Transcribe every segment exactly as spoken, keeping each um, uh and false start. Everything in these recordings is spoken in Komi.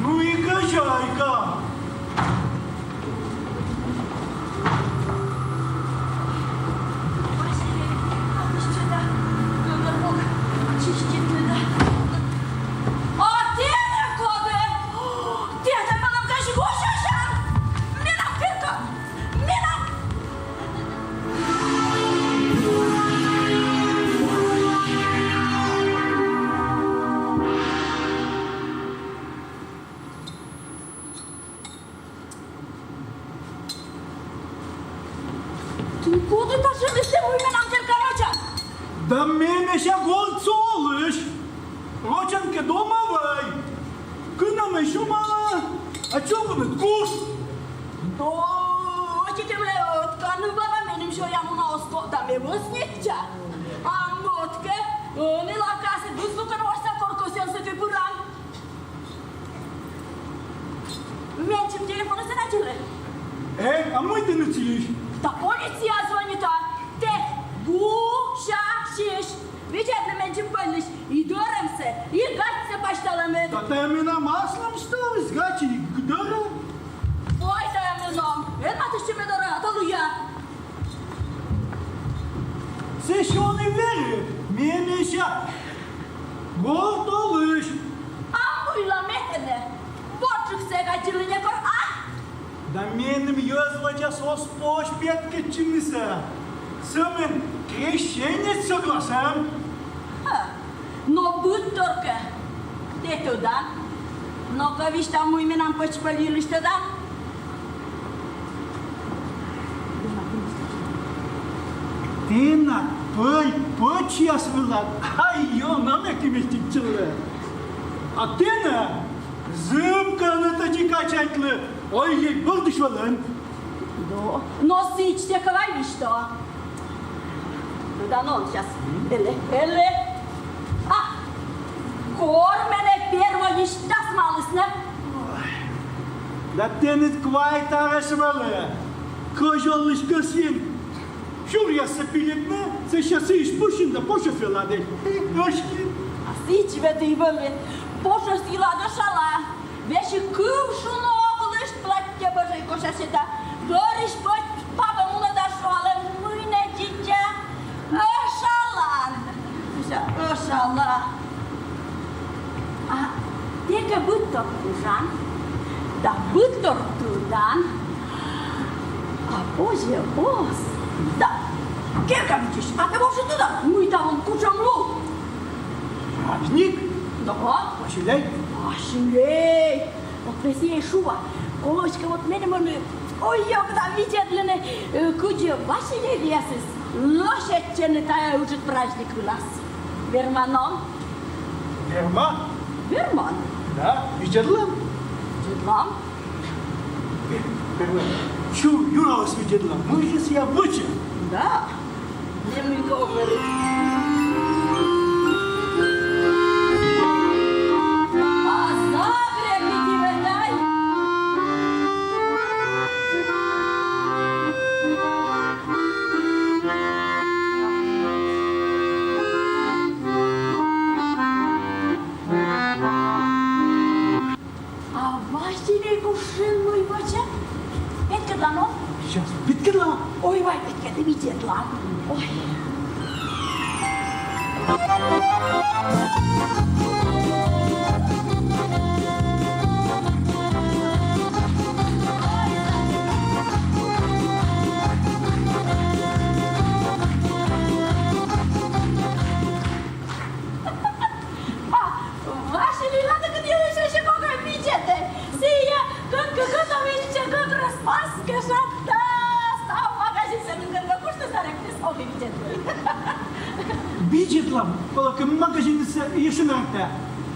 Ну и кӧзяйка. А тэнӧ коді? Тэнӧ мыным кӧть гусясян! Менам керка! Менам! Коді татшӧм эстӧн, мый менам керка роча? Да ме, мися, гортсӧ олысь. Рочӧн кӧ домӧ вӧй, кынӧмӧй сюмалӧ, а чӧв вылын куш. Но, ӧтикӧн лёк, кӧні бара меным сёян уна оз ков да, ме вӧсни ичӧт. А мӧд кӧ, ӧні лавкаысь дузлукӧн восьса коркӧ сэсся кӧ пыран. Менсьым телефоныс на тшӧктӧ. Э, а мый тэныд сійӧ? Да полицияӧ звӧнита. Тэ гусясьысь. Видзӧдлы менсьым пӧльысь. И дӧрӧмсӧ, и гачсӧ пасьталӧмыд. Да тайӧ менам аслам ставыс: гач и дӧрӧм. Ой, тайӧ менам. Эн матыстчы ме дорӧ, а то лыя. Сэсся он и верит, ме, мися, горт олысь. А мыйла ме тэнӧ? Водзджыксӧ эг аддзывлы некор, а? Да меным йӧз водзас оз позь петкӧдчынысӧ. Сӧмын крещение сӧгласен. Ха. Но быдтор кӧ, тэ тӧдан. Но-ко, висьтав, мый менам пӧч-пӧль йылысь тӧдан. Тэнад пӧль пӧчьяс вылад. Ай, ёна ме кыместитчылі. А тэнӧ зэв кӧ ӧні тадзи качайтлы, ой, ей, бӧрдысь вӧлӧм. Но, но сідз тэ кӧ вай висьтав. Тӧдан он, час. Эллӧ, эллӧ. А, кор менӧ первойысь тасмалісны. Да тэныд квайт арӧс вӧлі. Козёллысь кӧсйин сюръяссӧ пилитны, сэсся сыысь пусйин да пошӧс велад. Ӧшкин. А сідз ӧд и вӧлі. Пошӧс йылад ӧшалан. Весиг кыв шуны овлышт, платтьӧ бӧжӧй косясьӧ да. Гӧрысь пӧч пабӧ мунӧ да шуалӧ: мый нӧ, дитя, ӧшалан? Мися, ӧшала. А Текӧ быдтор кужан да быдтор тӧдан. А позьӧ оз. Да, Керка Витьыч, а тэ вообще тӧдан, мый талун кутшӧм лун? Праздник? Да. Василей? Василей. Вот вӧсна и шуа. Колӧ кӧ, вот меным, ой, ёгда видзӧдлыны, э, кыдзи Василей лиасыс лӧсьӧдчӧны тайӧ ыджыд праздник вылас. Верман он? Верма? Верман. Да, видзӧдлам. Видзӧдлам. Верма. Чу, юралас видзӧдлам. Мый жӧ сійӧ вӧчӧ? Да. Дневник говорит. А завтра иди в этой. А Василей кутшӧм мый вӧчӧ? Петкӧдлан он? Сейчас, петкӧдлам. Ой, вай, петкӧд, видзӧдлам. Ой. А, Василий ладыкыд йылысь ещё кокӧй видзӧдӧ. Сійӧ кӧнкӧ готовитчӧ, как раз пас кӧ шакта. Став магазинсӧ нин кӧнкӧ куштӧ, сарӧ кӧ, ог и видзӧдлы. Видзӧдлам, колӧкӧ, магазинсӧ ещё нартӧ.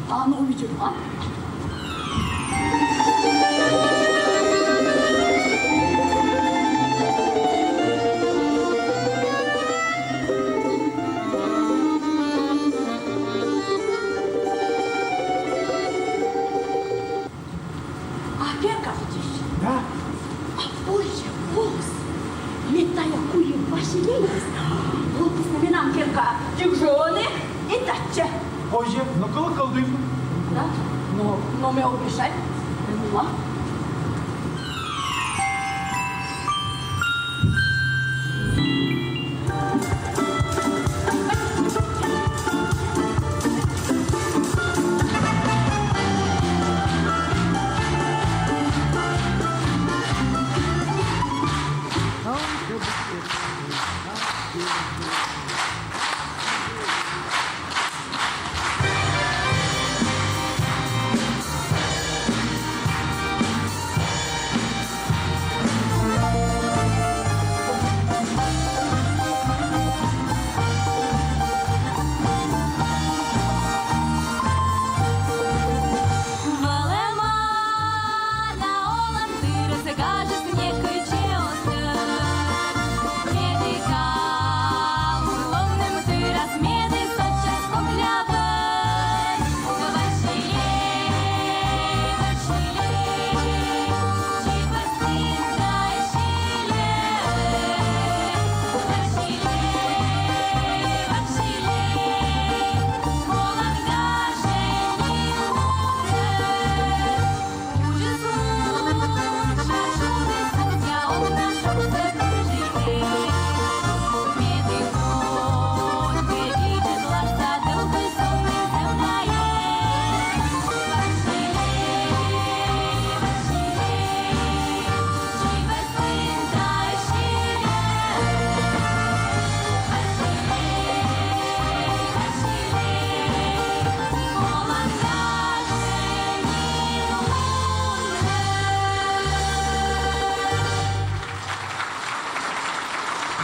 А ну, видзӧдлам. А Керка Витьыч? Да? А позьӧ оз. Мед тайӧ куим Василейыс локтісны менам керкаӧ. Тшӧтш жӧ ӧні и татчӧ. Позьӧ, но колӧ кӧлдыны. Да? Но, но ме ог мешай. Ме муа.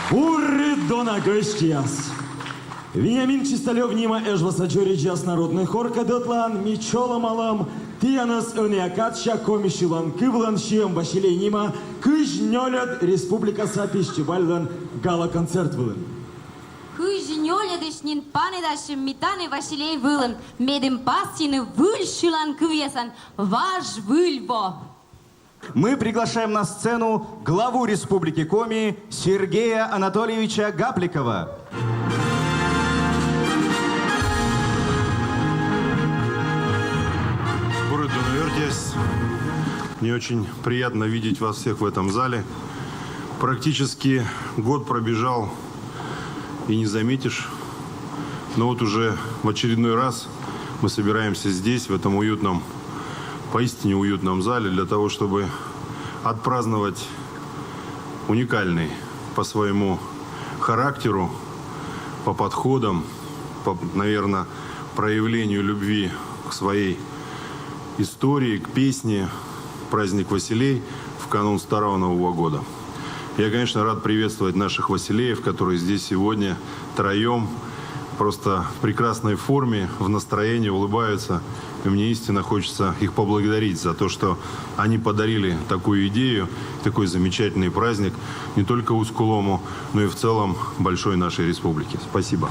Бур дона, гӧсьтъяс! Вениамин Чисталёв нима Эжваса дзоридзьяс народнӧй хор кадӧ ӧтлаын ми чолӧмалам тіянӧс ӧнія кадся коми сьыланкывлӧн сиӧм Василей нима кызь нёльӧд республикаса фестивальлӧн гала-концерт вылын. Кызь нёльӧдысь нин паныдасим ми тані Василей вылын, медым пасйыны выль сьыланкывъясӧн «Важ выль во». Мы приглашаем на сцену главу Республики Коми Сергея Анатольевича Гапликова. Бур дона, гӧсьтъяс. Мне очень приятно видеть вас всех в этом зале. Практически год пробежал, и не заметишь. Но вот уже в очередной раз Мы собираемся здесь, в этом уютном, поистине уютном зале, для того, чтобы отпраздновать уникальный по своему характеру, по подходам, по, наверное, проявлению любви к своей истории, к песне, праздник Василей в канун Старого Нового года. Я, конечно, рад приветствовать наших Василеев, которые здесь сегодня троем просто в прекрасной форме, в настроении улыбаются. И мне истинно хочется их поблагодарить за то, что они подарили такую идею, такой замечательный праздник не только Усть-Кулому, но и в целом большой нашей республике. Спасибо.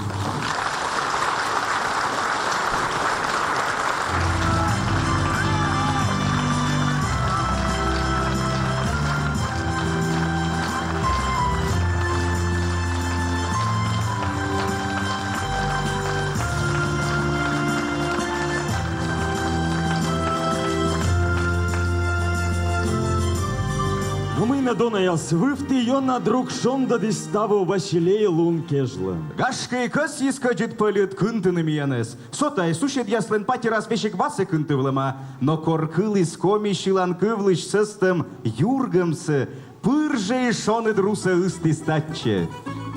Но мый на, донаяс, вывті ёна друг шондӧдіс таво Василей лун кежлӧ. Гашкӧ, и кӧсйис кӧдзыд-пӧльыд кынтыны миянӧс. Со тай суседъяслӧн патерас весиг васӧ кынтывлӧма, но кор кыліс коми сьыланкывлысь сӧстӧм юргӧмсӧ, пыр жӧ и шоныд русӧ ыстіс татчӧ.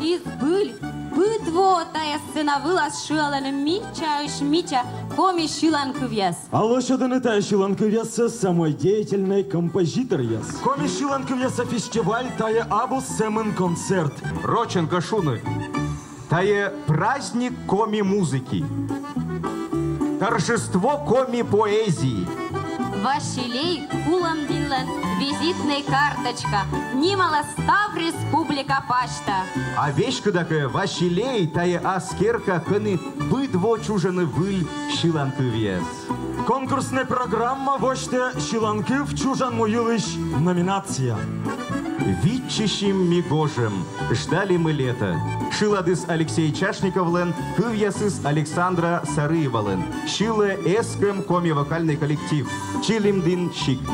И збыль, быд во тайӧ сцена вылас шыалӧны мичаысь мича коми сьыланкывъяс. А лӧсьӧдӧны тайӧ сьыланкывъяссӧ самодеятельнӧй композиторъяс. Коми сьыланкывъяса фестиваль — тайӧ абу сӧмын концерт. Рочӧн кӧ шуны, тайӧ праздник коми музыки, торжество коми поэзии. Василей — Кулӧмдінлӧн визитнӧй карточка, нималас став республика пасьта. А веськыда кӧ, Василей — тайӧ ас керка, кӧні быд во чужӧны выль сьыланкывъяс. Конкурснӧй программа восьтӧ «Сьыланкыв чужан му йылысь» номинация. «Виччысим ми гожӧм, ждали мы лето». Шыладыс Алексей Чашниковлӧн, кывъясыс Александра Сарыевалӧн. Сьылӧ эскӧм коми вокальнӧй коллектив «Чилимдін сикт».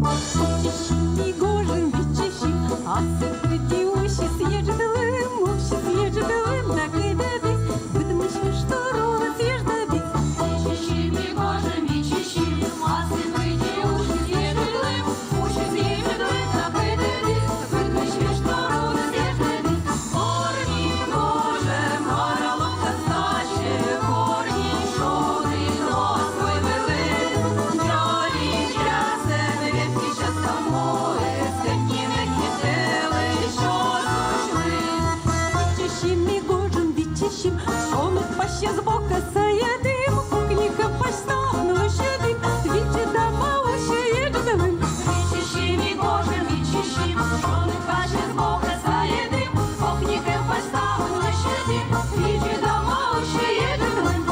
Виччысим ми гожӧм, виччысим, аслыспӧлӧс усис еджыд лым, усис еджыд лым да кыдӧдіс, быдмысь вештор улыс еждӧдіс. Виччысим ми гожӧм, виччысим, аслыспӧлӧс усис еджыд лым, усис еджыд лым да кыдӧдіс, быдмысь вештор улыс еждӧдіс. Виччысим ми гожӧм, виччысим, шоныд пасьяс бокӧ сійӧ дым, кокни кӧ пасьта нӧшта дым, видзӧдӧма усис еджыд лым. Виччысим ми гожӧм, виччысим, шоныд пасьяс бокӧ сійӧ дым, кокни кӧ пасьта нӧшта дым, видзӧдӧма усис еджыд лым.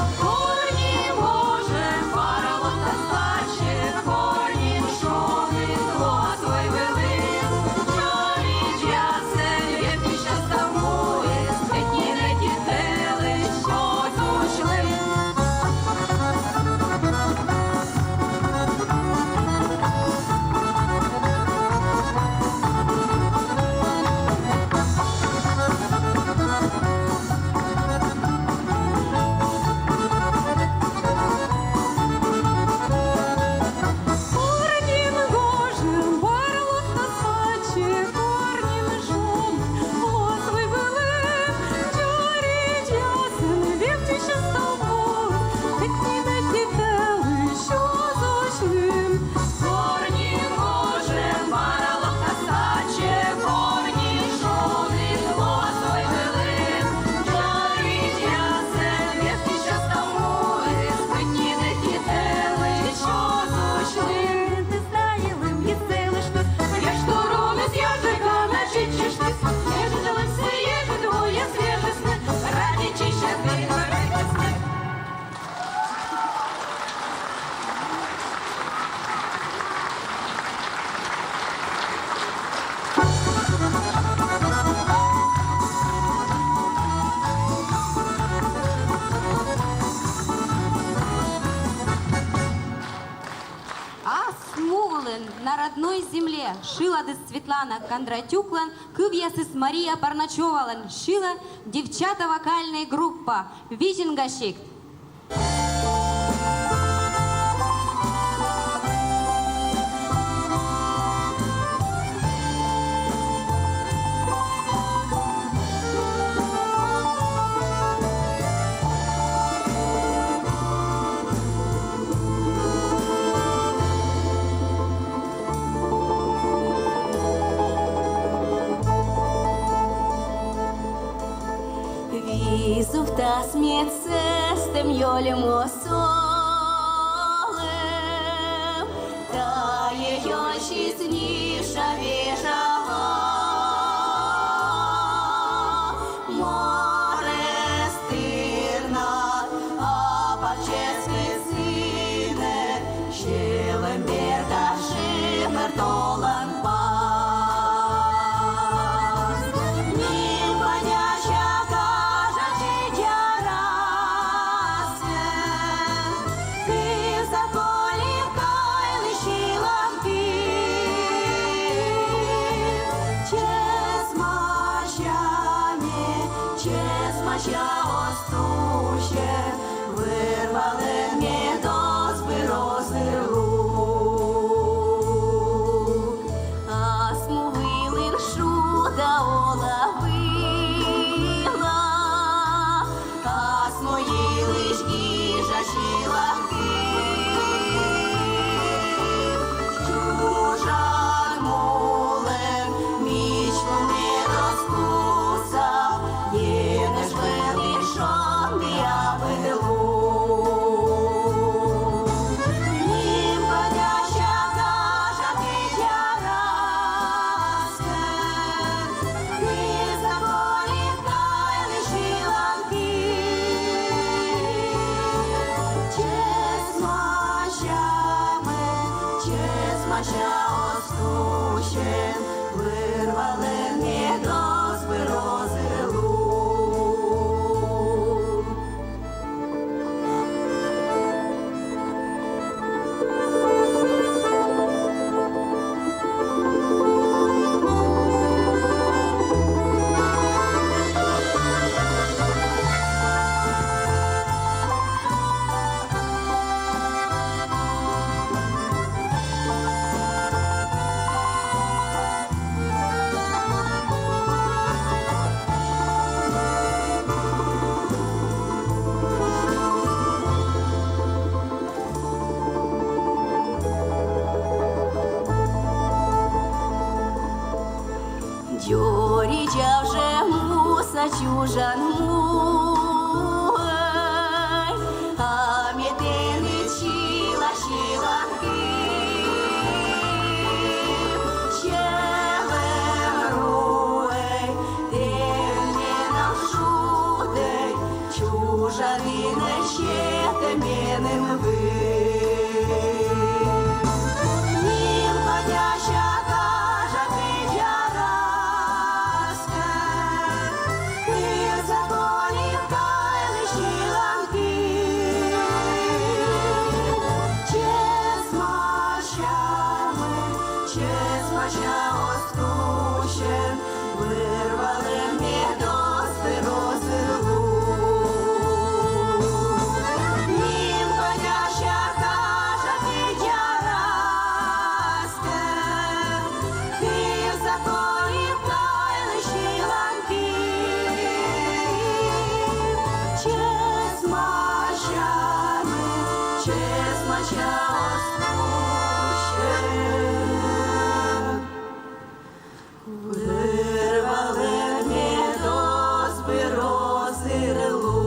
«О родной земле» шыладыс Светлана Кондратюклӧн кывъясыс Мария Парначёвалӧн. Шылӧ «Девчата» вокальнӧй группа. Видзинга сикт. Визувтас мед сӧстӧм ёльмос олӧм, тайӧ ёльысь ниша вежа морӧс тырнад, апак чӧскыд сынӧд, сьӧлӧм бердас шымыр толан пас. Нимфа-няся гажа кӧть ярасӧ, кывза кольӧм кайлы сьыланкыв. Чӧсмася ме, чӧсмася оз тусьӧ, вӧр-валӧн медоз быд озыр лун. Асму вылын шуда ола выла, асму йылысь гижа сьыланкыв. Чужан мулӧн мичлун медоз куса, енэж вылын шонді абу лун. Нимфа-няся гажа кӧть ярасӧ, кывза кольӧм кайлы сьыланкыв. Чӧсмася ме, чӧсмася оз тусьӧ, вӧр-валӧн медоз быд озыр лун. Дзоридзав жӧ муса чужан муӧй, а ме тэныд сьыла сьыланкыв. Сьӧлӧм руӧй, тэ менам шудӧй, чужанінӧ сетӧ меным выль. Нимфа-няся гажа кӧть ярасӧ, кывза кольӧм кайлы сьыланкыв. Чӧсмася ме, чӧсмася оз тусьӧ, вӧр-валӧн медоз быд озыр лун. Нимфа-няся гажа кӧть ярасӧ, кывза кольӧм кайлы сьыланкыв. Чӧсмася ме, чӧсмася оз тусьӧ, вӧр-валӧн медоз быд озыр лун.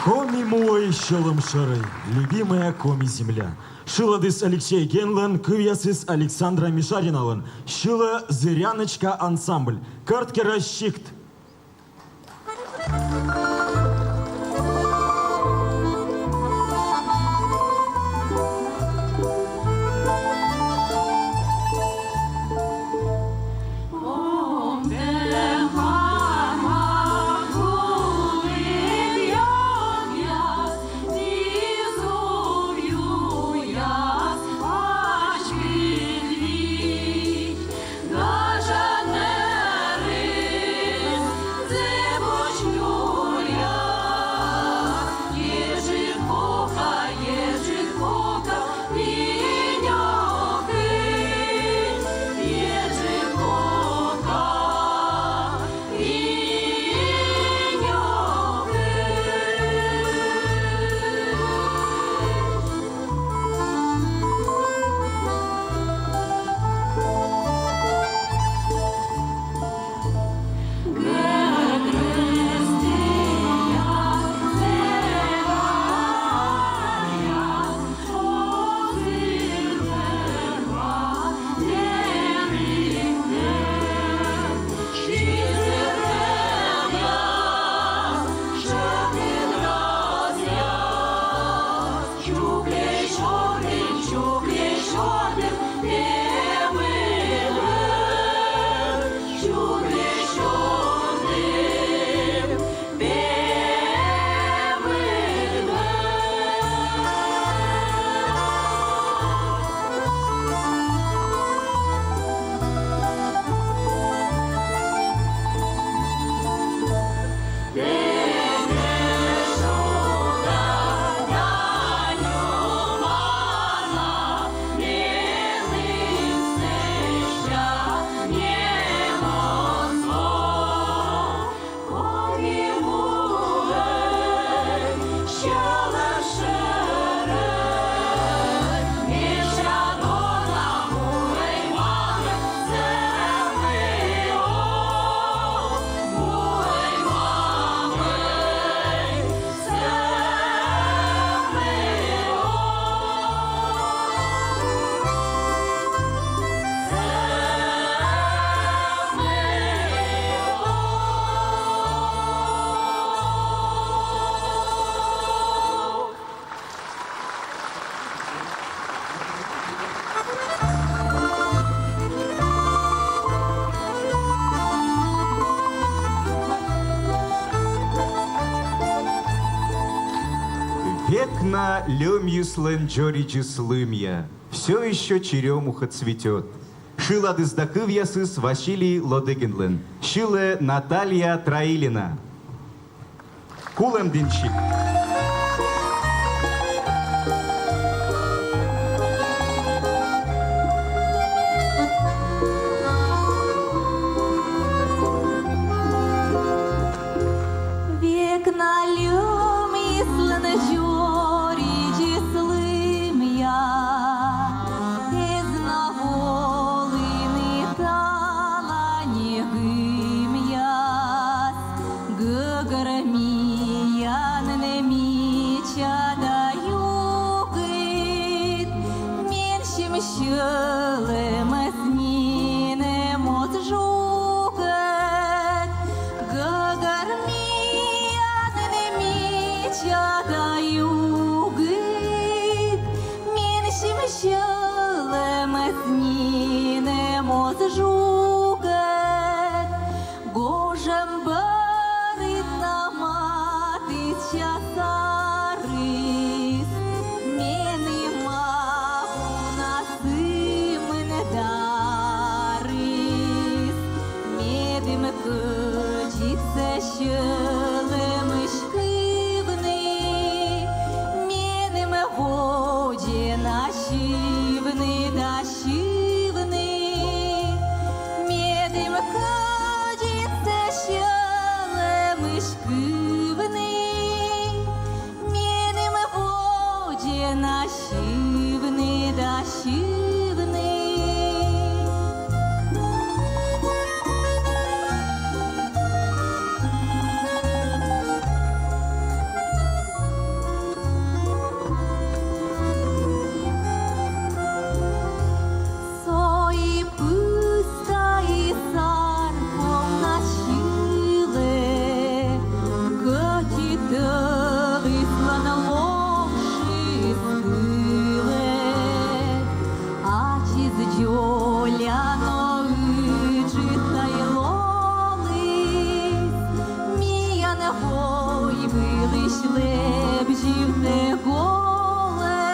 «Коми муӧй сьӧлӧм шӧрӧй», любимая Коми земля. Шыладыс Алексей Генлӧн, кывъясыс Александра Мишариналӧн. Шылӧ «Зыряночка» ансамбль. Кӧрткерӧс сикт. Век на льӧмйыслӧн дзоридзыс лымъя, всё ещё черёмуха цветёт. Шыладыс да кывъясыс Василий Лодыгинлӧн. Сьылӧ Наталья Троилина. «Кулӧмдінсиг». Век на льӧмйыслӧн дзоридзыс лымъя, эз на волыны талань гымъяс. Гӧгӧр миян мича да югыд, менсьым сьӧлӧмыс нинӧм оз жугӧд. Гӧгӧр миян мича да югыд, менсьым сьӧлӧмыс нинӧм оз жугӧд. Гожӧм бӧрын на матысся сарыс, меным абу на сымында арыс. Медым кӧдзыдсӧ сьӧлӧмысь кывны, меным водзӧ на сьывны да сьывны. Медым кӧдзыдсӧ сьӧлӧмысь кывны, меным водзӧ на сьывны да сьывны. Со и пызта, и сар повнас сьылӧ, кӧть и тӧлыслӧн ловшыс кылӧ. Ачыс дзоля но ыджыд тай лолыс, миян войвылысь лэбзьывтӧ голӧ.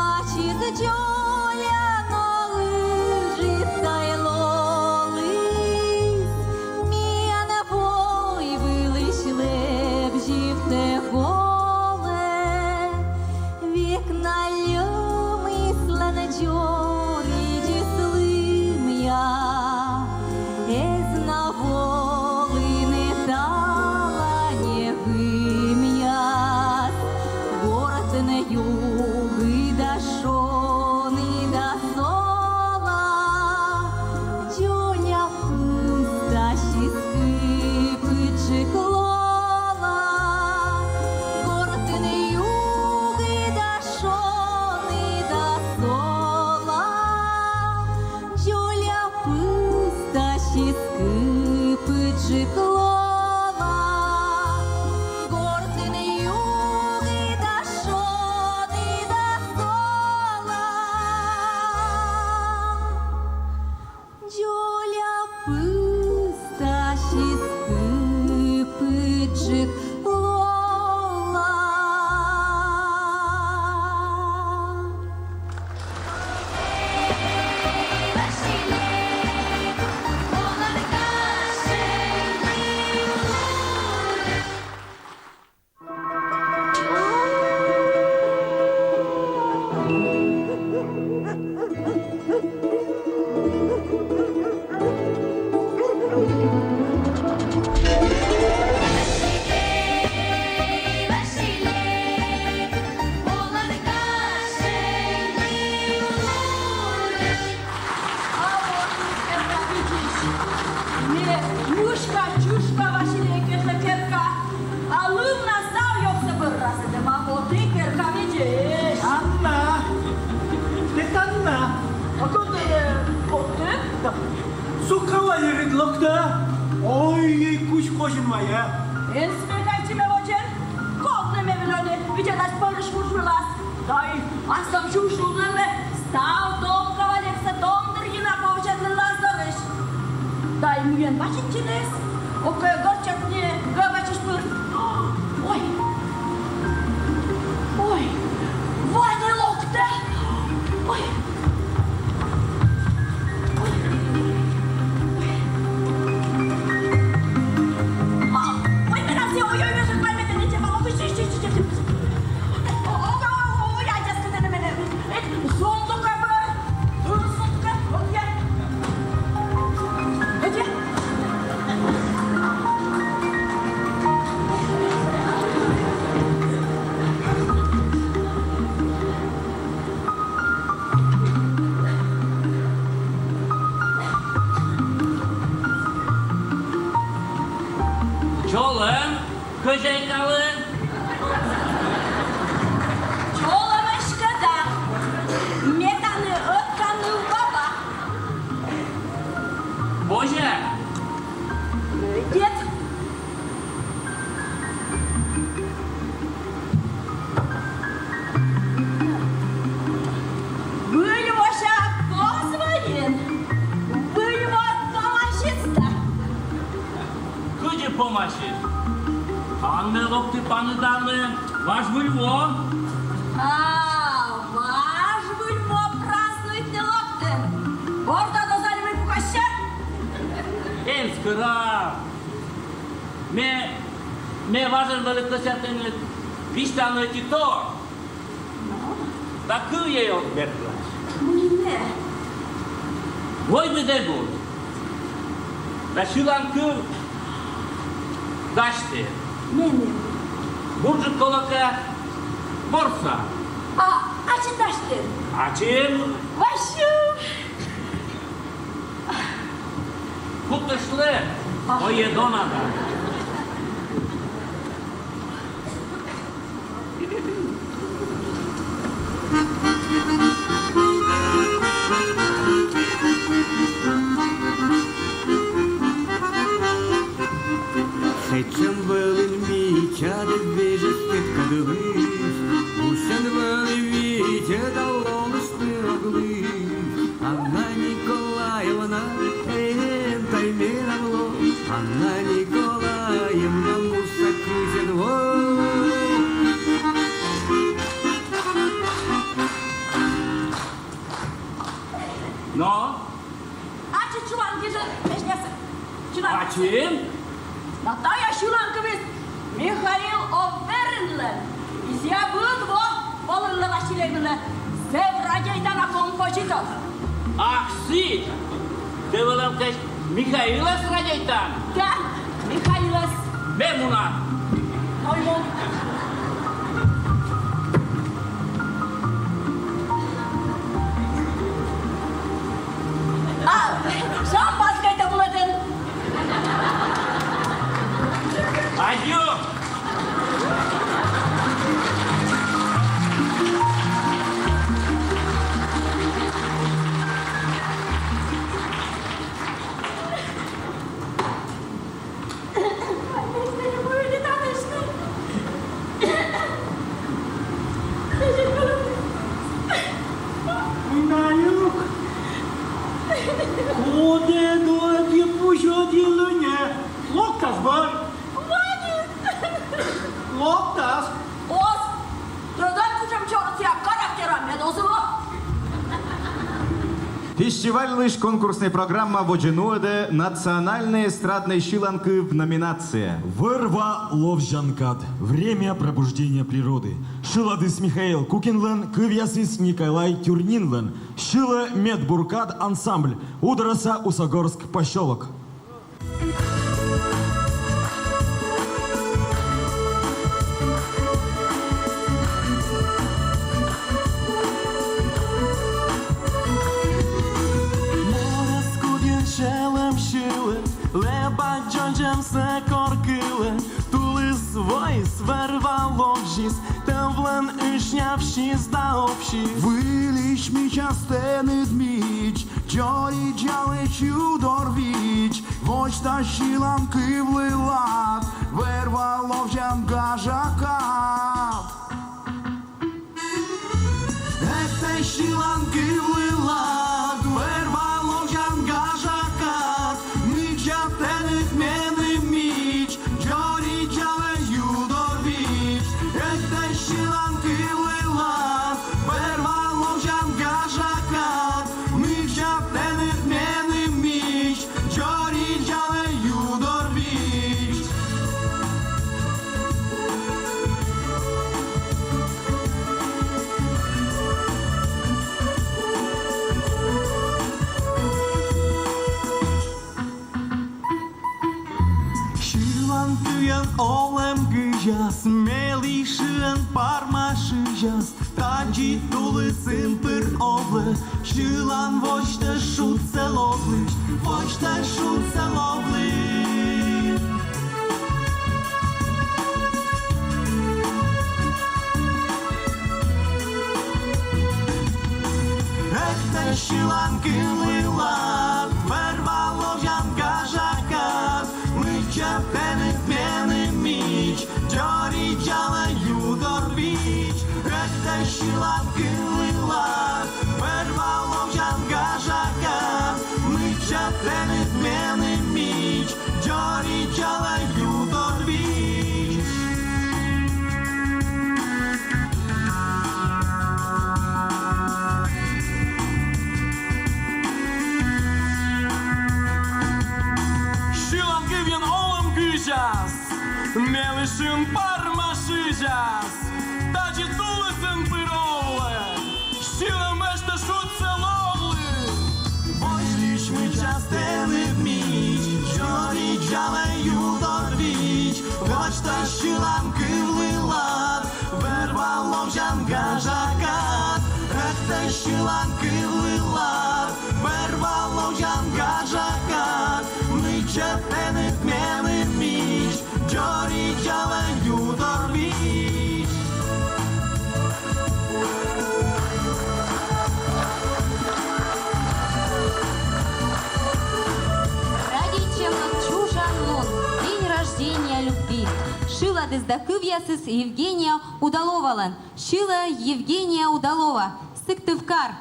Ачыс дзоля но ыджыд тай лолыс, миян войвылысь лэбзьывтӧ голӧ. Век на льӧмыслӧн дзоридзыс лымъя, эз на волыны талань гымъяс. Гортын югыд да шоныд да сола, дзоля пызтасис кыпыдджык лола. Гортын югыд да шоныд да сола, дзоля пызтасис кыпыдджык лола. Гортын югыд да шоныд да сола, Да? Ой, кузь козин ма, я. Эн смекайтчы ме водзын, кокни ме вылӧ нин, видзӧдась пӧрысь вуж вылас. Да и аслам чужлун нин ме став дом кавалерсӧ Дондыр Енапа ӧтчыд нин лаз дорысь. Да и мыйӧн бачитчиныс, ог кӧ гортсянь кӧ бачысь пыр. Ой, ой, Ваня локтӧ. Ой. Чолӧм, хозяйкалы. Чолӧмӧсь кӧ да, ме тані ӧтка нывбаба. Бозя. Дед. Выль вося коз вӧйын, выль во помасис да. Кыдзи помасис? Аннӧ локті паныдавны важ выль во. А, важ выль во празднуйтны локтін. Бордад оз али мый пукасьӧ? Эн скӧра. Ме, ме важӧн вӧлі кӧсъя тэныд висьтавны ӧти тор. Но? Да кывйӧй оз бергӧдчы. Мый нӧ? Войвыв эг уж. Да сьыланкыв дасьті. Меным. Бурджык, колӧкӧ, ворса. А ачыд дасьтін? Ачым. Васю. Кутыштлы, ой, дона да. Сэтшӧм вӧлі мича да вежысь петкӧдлысь, гусьӧн вӧлі витӧ да лолысьны ог лыддьы. Анна Николаевна, эн тай менам ло, Анна Николаевна, муса кузин во. Но? Ачыд сьылан гижӧ, песнясӧ. Сьылан. Ачым? Но тайӧ сьыланкывйыс Михаил Аверинлӧн. И сійӧ быд во волывлӧ Василей вылӧ. Зэв радейтана композитор. Ах, сідз! Тэ вӧлӧмкӧ Михаилӧс радейтан? Да, Михаилӧс. Ме муна. Ой, мун. А, шампанскӧйтӧ вунӧдін. Аддзу! Минаюк, коді ӧд пусьӧділӧ нӧ? Локтас бӧр. Локтас. Оз. Тӧдан, кутшӧм чорыд сія характерӧн, мед оз лок. Фестивальлысь конкурснӧй программа водзӧ нуӧдӧ национальнӧй эстраднӧй сьыланкыв номинация. «Вӧр-ва ловзянкад. Время пробуждения природы». Шыладыс Михаил Кукинлӧн, кывъясыс Николай Тюрнинлӧн. Сьылӧ «Медбур кад» ансамбль, Удораса Усогорск посёлок. Морӧс кудйӧн сьӧлӧм сьылӧ, лэб дзоньжӧмсӧ коркылӧ, тулыс воис вӧр-ва ловзис, тӧвлӧн ышнявсис да овсис. Выльысь мичас тэныд мич, Дзоридзалӧ ю дор вич, восьта сьыланкывлы лад, верва ловзян гажа кад. Эктӧ сьыланкывлы лад, верва ловзян гажа кад, мыйдджа тэныд меным мич, дзоридзалӧ ю дор вич. Эктӧ сьыланкывлы лад, верва ловзян гажа кад, мыйдджа тэныд меным мич, дзоридзалӧ ю дор вич. Сьыланкывйӧн олӧм гыжас, мелі шыӧн парма шызяс, тадзи тулысын пыр овлӧ, сьылан восьтӧ шудсӧ ловлысь, восьтӧ шудсӧ ловлысь. Эктӧ сьыланкывлы лад, верва ловзян гажа кад, мыйдджа тэныд меным мич, дзоридзалӧ ю дор вич. Эктӧ сьыланкывлы лад, верва ловзян гажа кад, мыйдджа тэныд меным мич, дзоридзалӧ ю дор вич. Сьыланкывйӧн олӧм гыжас, мелі шыӧн парма шызяс, тадзи тулысын пыр овлӧ, сьылӧ, восьтӧ шудсӧ ловлы. Восьлысь, мыйдджа тэныд мич, дзоридзалӧ ю дор вич, восьтӧ сьыланкывлы лад, верва ловзян гажа кад. Эктӧ сьыланкывлы лад, верва ловзян гажа кад, мыйдджа тэныд меным мич, дзоридзалӧ ю дор вич. Радейтчӧмлӧн чужан лун, день рождения любви. Шыладыс да кывъясыс Евгения Удаловалӧн. Сьылӧ Евгения Удалова, Сыктывкар.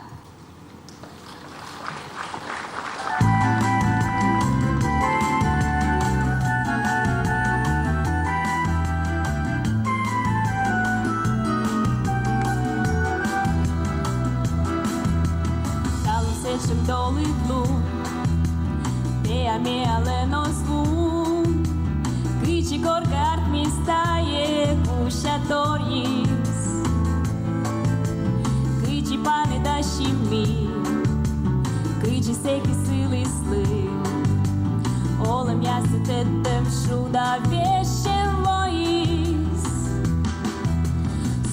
Талун сэтшӧм долыд лун, пеа-меалӧн оз вун, кыдзи коркӧ артмис тайӧ гусяторйыс. Кыдзи паныдасим ми, кыдзи сэки сылыслы, олӧмъясӧ тӧдтӧм шуда вежсьӧм воис.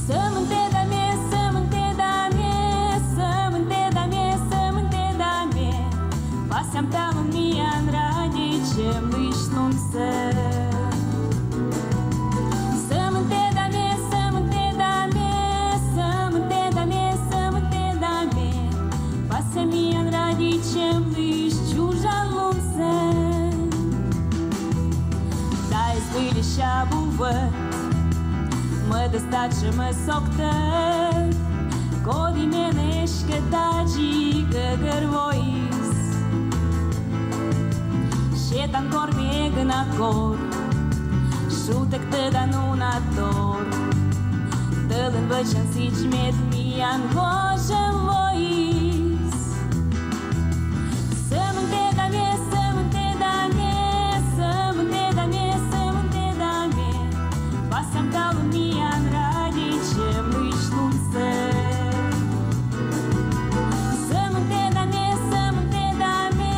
Сӧмын тӧда ме, сӧмын тӧда ме, сӧмын тӧда ме, сӧмын тӧда ме. Пасям талун миян радейтчӧмлысь лунсӧ. Сӧмын тӧда ме, сӧмын тӧда ме, сӧмын тӧда ме, сӧмын тӧда ме. Пасям миян радейтчӧмлысь чужан лунсӧ. Тайӧ збыльысь абу вӧт, мӧдыс татшӧмӧс ог тӧд, коді менӧ эськӧ тадзи гӧгӧр воис. Сетан кор ме эг на кор, шутӧг тӧдан уна тор, тӧлын вӧчан сідз, мед миян гожӧм воис. Сӧмын тӧда ме, сӧмын тӧда ме, сӧмын тӧда ме, сӧмын тӧда ме. Пасям талун миян радейтчӧмлысь лунсӧ. Сӧмын тӧда ме, сӧмын тӧда ме,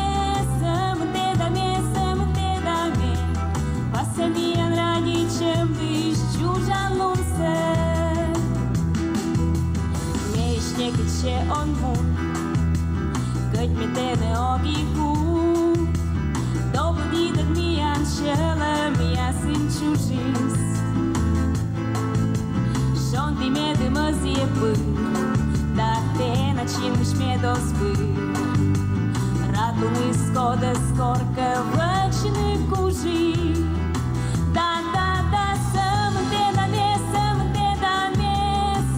сӧмын тӧда ме, сӧмын тӧда ме. Пасям миян радейтчӧмлысь чужан лунсӧ. Ме ещӧ некытчӧ он мун, кӧть ме тэнӧ ог и кут. Добыдитӧг миян сьӧлӧмъясын чужис. Шонді медым ӧзйӧ пыр, да тэнад синмысь мед оз пыр. Тунис кодыс коркӧ вӧчны кужи. Да, да, да, сӧмын тӧда ме, сӧмын тӧда ме,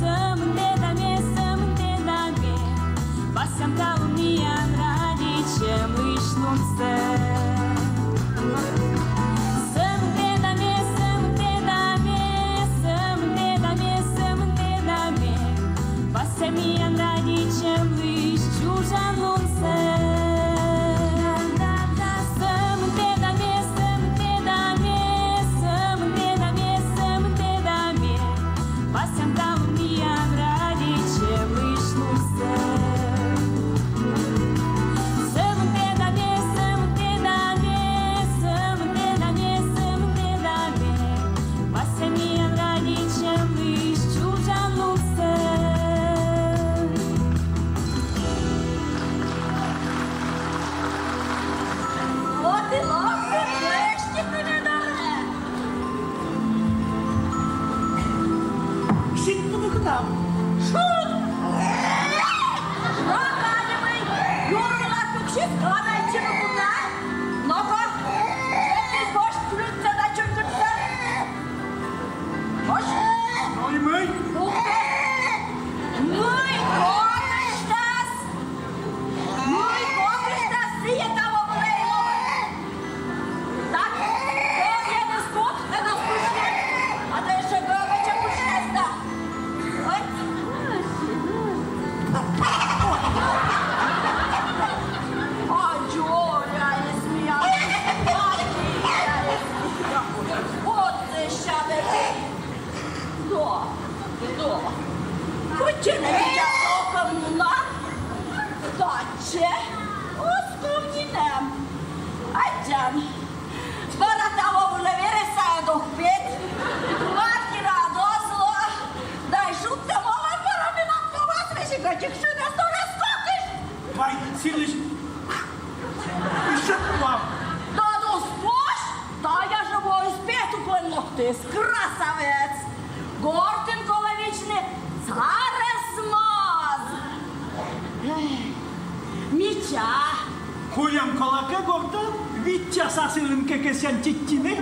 сӧмын тӧда ме, сӧмын тӧда ме. Васям талун миян радейтчӧмлысь лунсӧ. Сӧмын тӧда ме, сӧмын тӧда ме, сӧмын тӧда ме, сӧмын тӧда ме. Васям миян радейтчӧмлысь чужан лунсӧ. Сӧмын тӧда ме, сӧмын тӧда ме, сӧмын тӧда ме, сӧмын тӧда ме. Васям талун миян радейтчӧмлысь лунсӧ. Сӧмын тӧда ме, сӧмын тӧда ме, сӧмын тӧда ме, сӧмын тӧда ме. Васям миян радейтчӧмлысь чужан лунсӧ. Вот и локтӧ пӧшти тӧмедорӧ. Сиктыд кутам. Шуд! Рокадимый, юрла пуксис, кадайтчыны кута. Но-ко, эти гош плюньтӧ да чунькытсӧ. Ош. Ой, мый. Ух ты. Мый, кокыштас. Мый, кокыштас, сійӧ таво вылӧ и лоӧ. Так, кӧн ӧні скут, ӧні скут. А то ещё гӧгӧрчӧ пыжтӧ да. Ой. А дзоляыс миян, а дзоляыс миян. Вот сэсся ведь. Но, но. Кутшӧм нӧ мича сокӧн мунан. Татчӧ. Оз ков нинӧм. Аддзан. Бара таво вылӧ верӧс сайӧ ог пет. Квартираыд оз ло. Да и шудтӧм овӧн, бара менам ковас весиг ӧтик шыдӧс торъяс кокысь. Вай, сылысь. Ещё к вам. Да, да, спось. Тая жӧ воис петукӧн локтіс. Красавец. Гортын колӧ вичны сарӧс моз. Эх, мича. Куим колӧ кӧ гортӧ, виччысьӧ сылӧн кӧ кӧсъян чеччыны.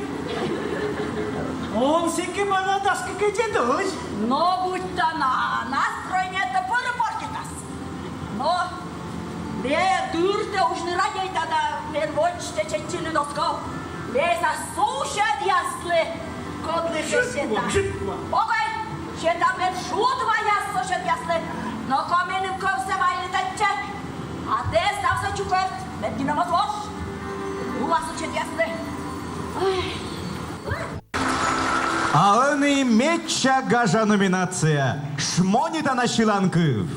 Он сэки бара дас кыкӧдз дойдӧ. Но будь-то на, настроение-то пӧры портитас. Но ме дыртӧ узьны радейта да, мен водзсӧ чеччыны оз ков. Ме сэсся суседъяслы кодлы кӧ сета. Огӧй, сета мен шуд ваяс суседъяслы. Но-ко, меным кӧвсӧ вайлы татчӧ. А тэ ставсӧ чукӧрт, мед нинӧм оз вош. Луа суседъяслы. Ой. А ӧні медся гажа номинация. Шмонитана сьыланкыв.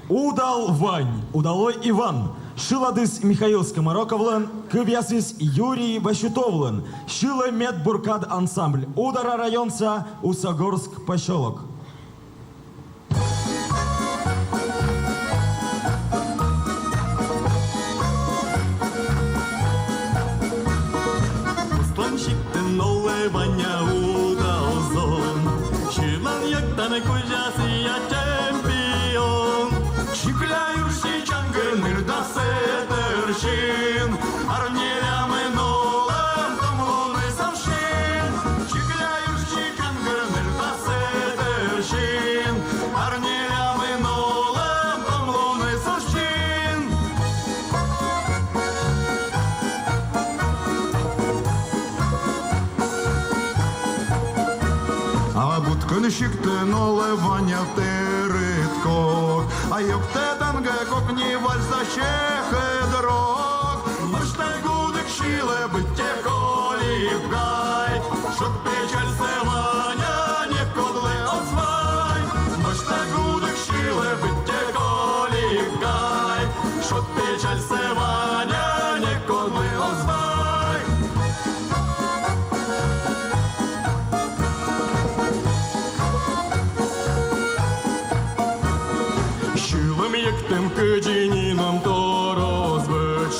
«Удал Вань», «Удалой Иван». Шыладыс Михаил Скомороковлӧн, кывъясыс Юрий Васютовлӧн. Сьылӧ «Медбур кад» ансамбль, Удора районса Усогорск посёлок. Устлӧн сиктын олӧ Ваня удал зон. Сьылан-йӧктан кузя сійӧ чемпион. Чикля юрси чангыр ныр да сэтӧр син. Арнелямын олӧм том луныс овсин. Чикля юрси чангыр ныр да сэтӧр син. Арнелямын олӧм том луныс овсин. А Буткын сиктын олӧ Ваня тэрыд кок. А ёктӧ тангӧ кокни вальс да сьӧкыд рок. Мыштӧ гудык сьылӧ, быттьӧ колиб гай. Шуд печальсӧ Ваня некодлы оз вай. Мыштӧ гудык сьылӧ, быттьӧ колиб гай. Шуд печальсӧ Ваня некодлы оз вай. Сьылӧм-йӧктӧм кыдзи нинӧм тор оз вӧч.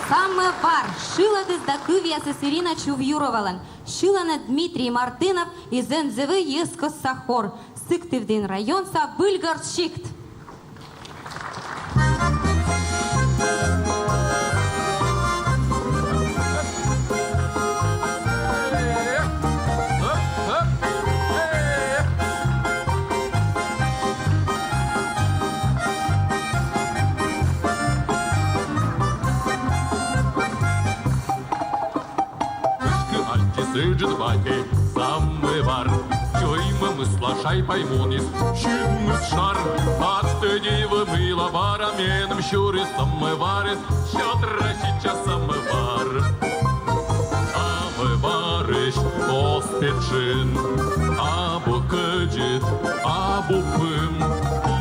Самӧвар. Шылӧдіс да кывъясыс Ирина Чувьюровалӧн. Сьылӧны Дмитрий Мартынов и зэв йӧзкостса хор. Сыктывдін районса Выльгорт сикт. Кыдзкӧ ачыс ыджыд батьӧ самӧвар, чоймӧмысла шай-паймуніс синмыс шар. Аттӧ дивӧ, мыйла бара меным сюрис самӧварыс, сётра сэтчӧ самӧвар. Самӧварысь оз пет шын, абу кӧдзыд, абу пым.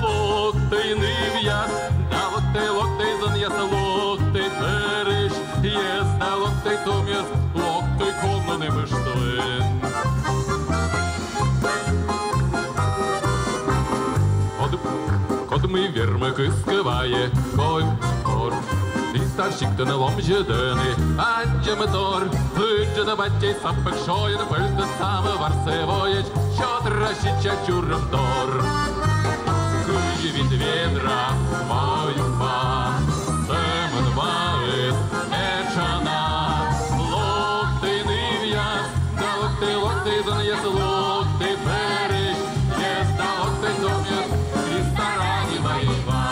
Локтӧй, нывъяс, да локтӧй, локтӧй, зонъяс, локтӧй пӧрысь. Езда локтӧй, томъяс, локтӧй, кӧні нэмыштӧн. Код, кодмӧй вермӧ, кыскӧ вайӧ, кодь, кор. Дінтар сиктын ломзьӧдӧны аддзӧм тор. Ыджыд батьӧй сапӧг шойӧн пӧльтӧ самӧварсӧ воӧдз, сётра сэтчӧ чурӧм дор. Кызь вит ведра ваыс ва, сӧмын ваыс этша на. Локтӧй, нывъяс, да локтӧй, локтӧй, зонъяс, локтӧй пӧрысь, езда локтӧй, томъяс, Христа ради ваыс ва.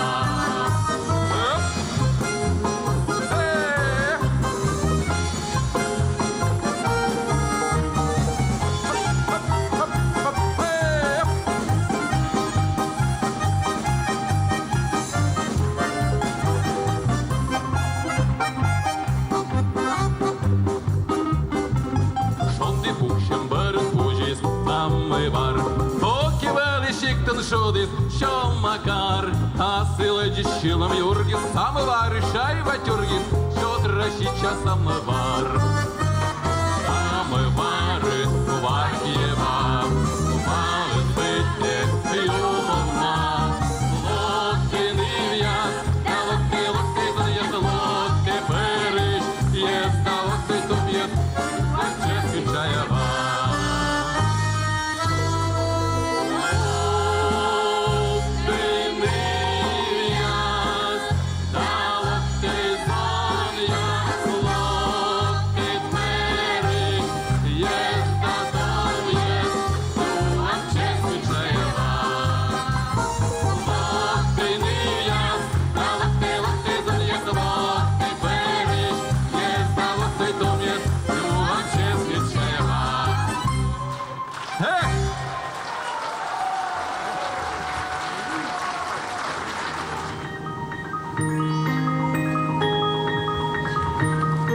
Шонді пуксьӧм бӧрын пузис самӧвар. Ог и вӧлі сиктын шудіс сё Макар. Асылӧдзыс сьылӧм юргис, самӧварысь шайва тюргис, сётра сэтчӧ самӧвар. Самӧварыс варьгӧ ва, ваыс быттьӧ юмов на. Локтӧй, нывъяс, да локтӧй, локтӧй, зонъяс, локтӧй пӧрысь, езда локтӧй, томъяс, ачыс кытшайӧ ва.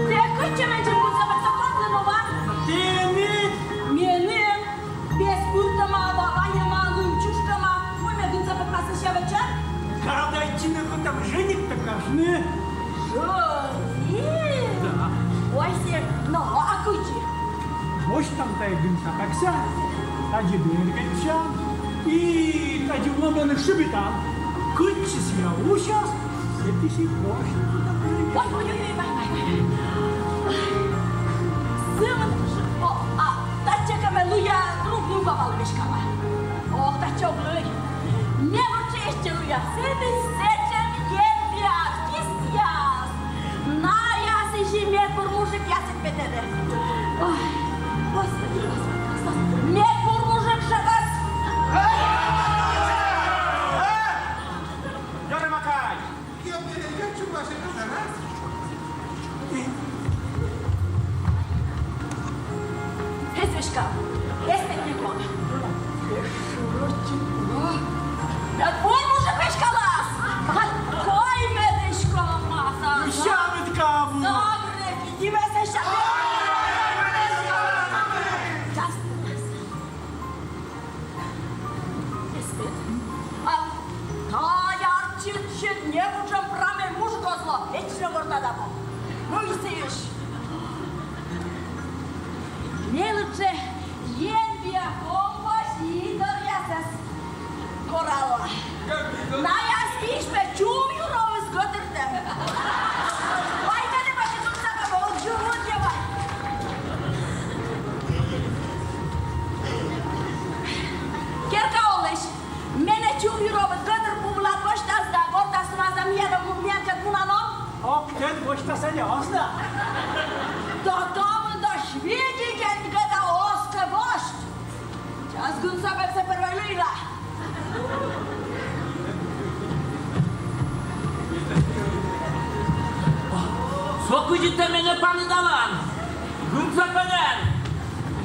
Тэ кытчӧ менсьым гунсӧ пӧ сапатлін, Вова? Тэнад? Меным? Пес пыртӧма, ва-, ваньӧма, лым чушкӧма, мый ме гунсӧ пӧ кнасысь вӧча? Гадайтчыны кутам, женитӧ кутам. Женит? Да. Ой, сэ, но, а кыдзи? Босьтам тайӧ гын сапӧгсӧ, тадзи бергӧдчам и тадзи ломӧн шыбитам. Кытчӧ сійӧ усяс, сэтысь и босьтам. Ой, ой, ой, ой, ой, ой. Сымын, о, а, татчӧ кӧ ме лыя, друг нывка вӧлі веськала. Ох, татчӧ ог лый. Ме вот честьӧ лыя, сэтысь сэтшӧм епияс, кисъяс. Наяс и медбур мужикъяс петӧны. Ой, Господи, Господи, Господи. Медбур мужик жӧ вӧлі. Ёрмакай! Эз веськав. Эстетникон. Эшшурочи. Мед вон мужик веськалас. Кой медысько маса. Сямыт каву. Добре, иди веселся. Часто. Эстет. А тая артистчыд некутшӧм прамӧй мужик оз ло, вечно гортад абу. Ну и сыысь. Ме лучше енбиа композиторъясӧс корала. Наяс пӧ Чумъюровыс гӧтыртӧм. Вай менӧ бачи тунсапа, вот жур вот я вай. Керка олысь. Менӧ Чумъюровыд гӧтыр пу вылад восьтас да, гортас маза миянӧ, миянкӧд мунан он? Ог тӧд, восьтас али оз на. Да там да свидетель гӧда оз кӧ восьт. Час гын сапӧгсӧ первой лыйла. Со кыдзи тэ менӧ паныдалан? Гын сапӧгӧн.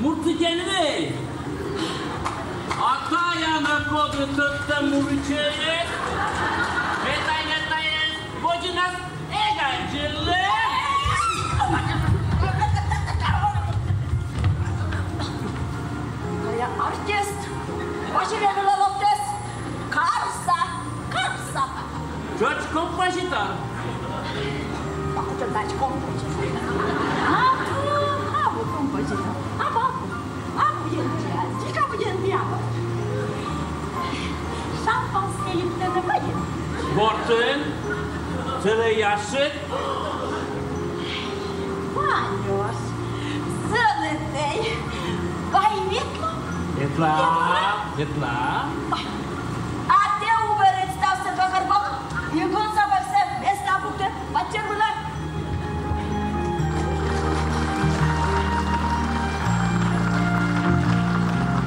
Муртсӧ тэн вӧлі. А тая нӧ коді тӧдтӧ муртчӧй? Ветлы, ветлы, водзынас эг аддзывлы. Тая артист, бачи вӧлі локтіс. Карса, карса. Тшӧтш композитор. Бакутшӧм тадз композитор. Абу, абу композитор. Абу, абу. Абу енбиа, дзик абу енбиа. Шампанскӧй йӧктыны вайӧ? Гортын. Целӧй ящик. Ванюш, зӧлӧтӧй. Вай ветлам? Ветлам, ветлам. А тэ уберыд ставсӧ гӧгӧрво, и гын сапӧгсӧ местаӧ пукты. Паччӧр вылӧ.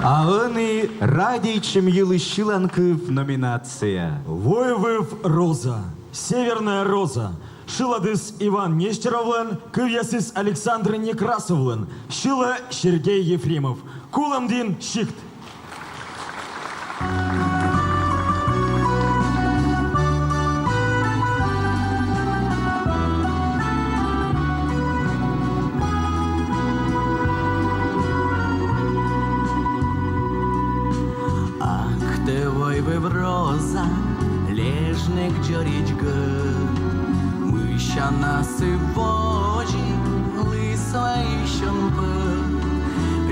А ӧні «Радейтчӧм йылысь сьыланкыв» номинация. «Войвыв роза», «Северная роза». Шыладыс Иван Нестеровлӧн, кывъясыс Александр Некрасовлӧн. Сьылӧ Сергей Ефремов. «Кулӧмдін сикт». Ак тэ, войвыв роза, лежнӧг дзоридз гӧгӧр, мися на сы водзын лысьӧй сьӧм пӧ.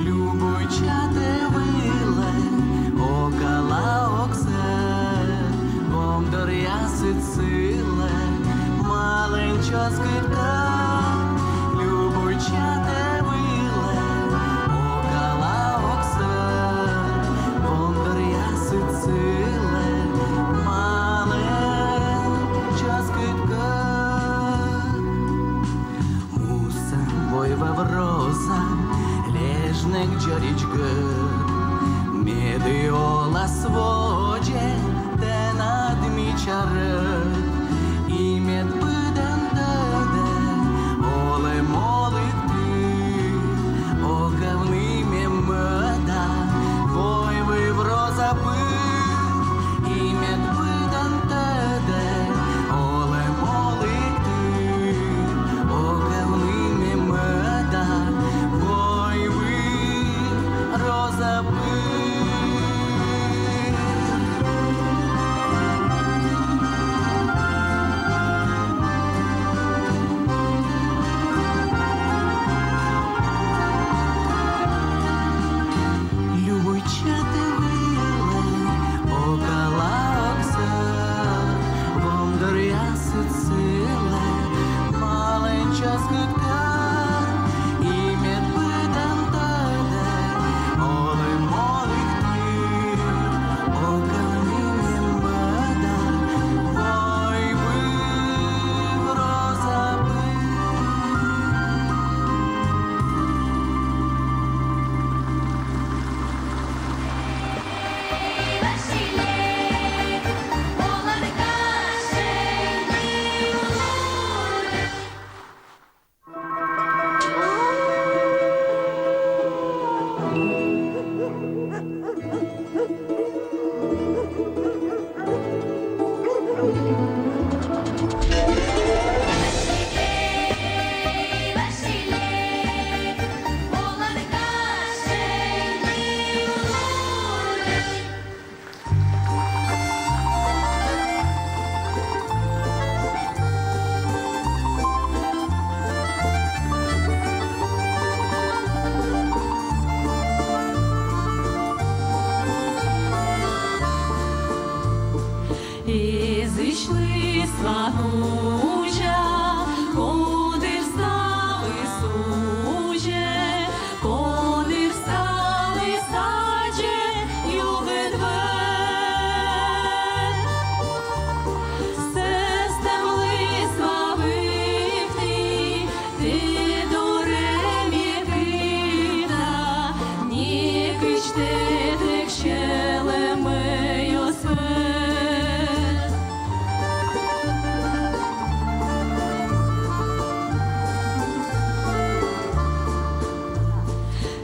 Любуйтча тэ вылӧ, огалӧ ог сӧр, вом доръясыд сылӧ, малӧн чӧскыд кад. Любуйтча тэ вылӧ, огалӧ ог сӧр, вом доръясыд сылӧ, малӧн чӧскыд кад. Муса, войвыв роза, лежнӧг дзоридз гӧгӧр, медым олас водзӧ тэнад мича рӧд. И мед быдӧн тӧдӧ, олӧм олігтыд, огавны ме мӧда, войвыв роза пыр. И мед быдӧн тӧдӧ, олӧм олігтыд, огавны ме мӧда, войвыв роза пыр.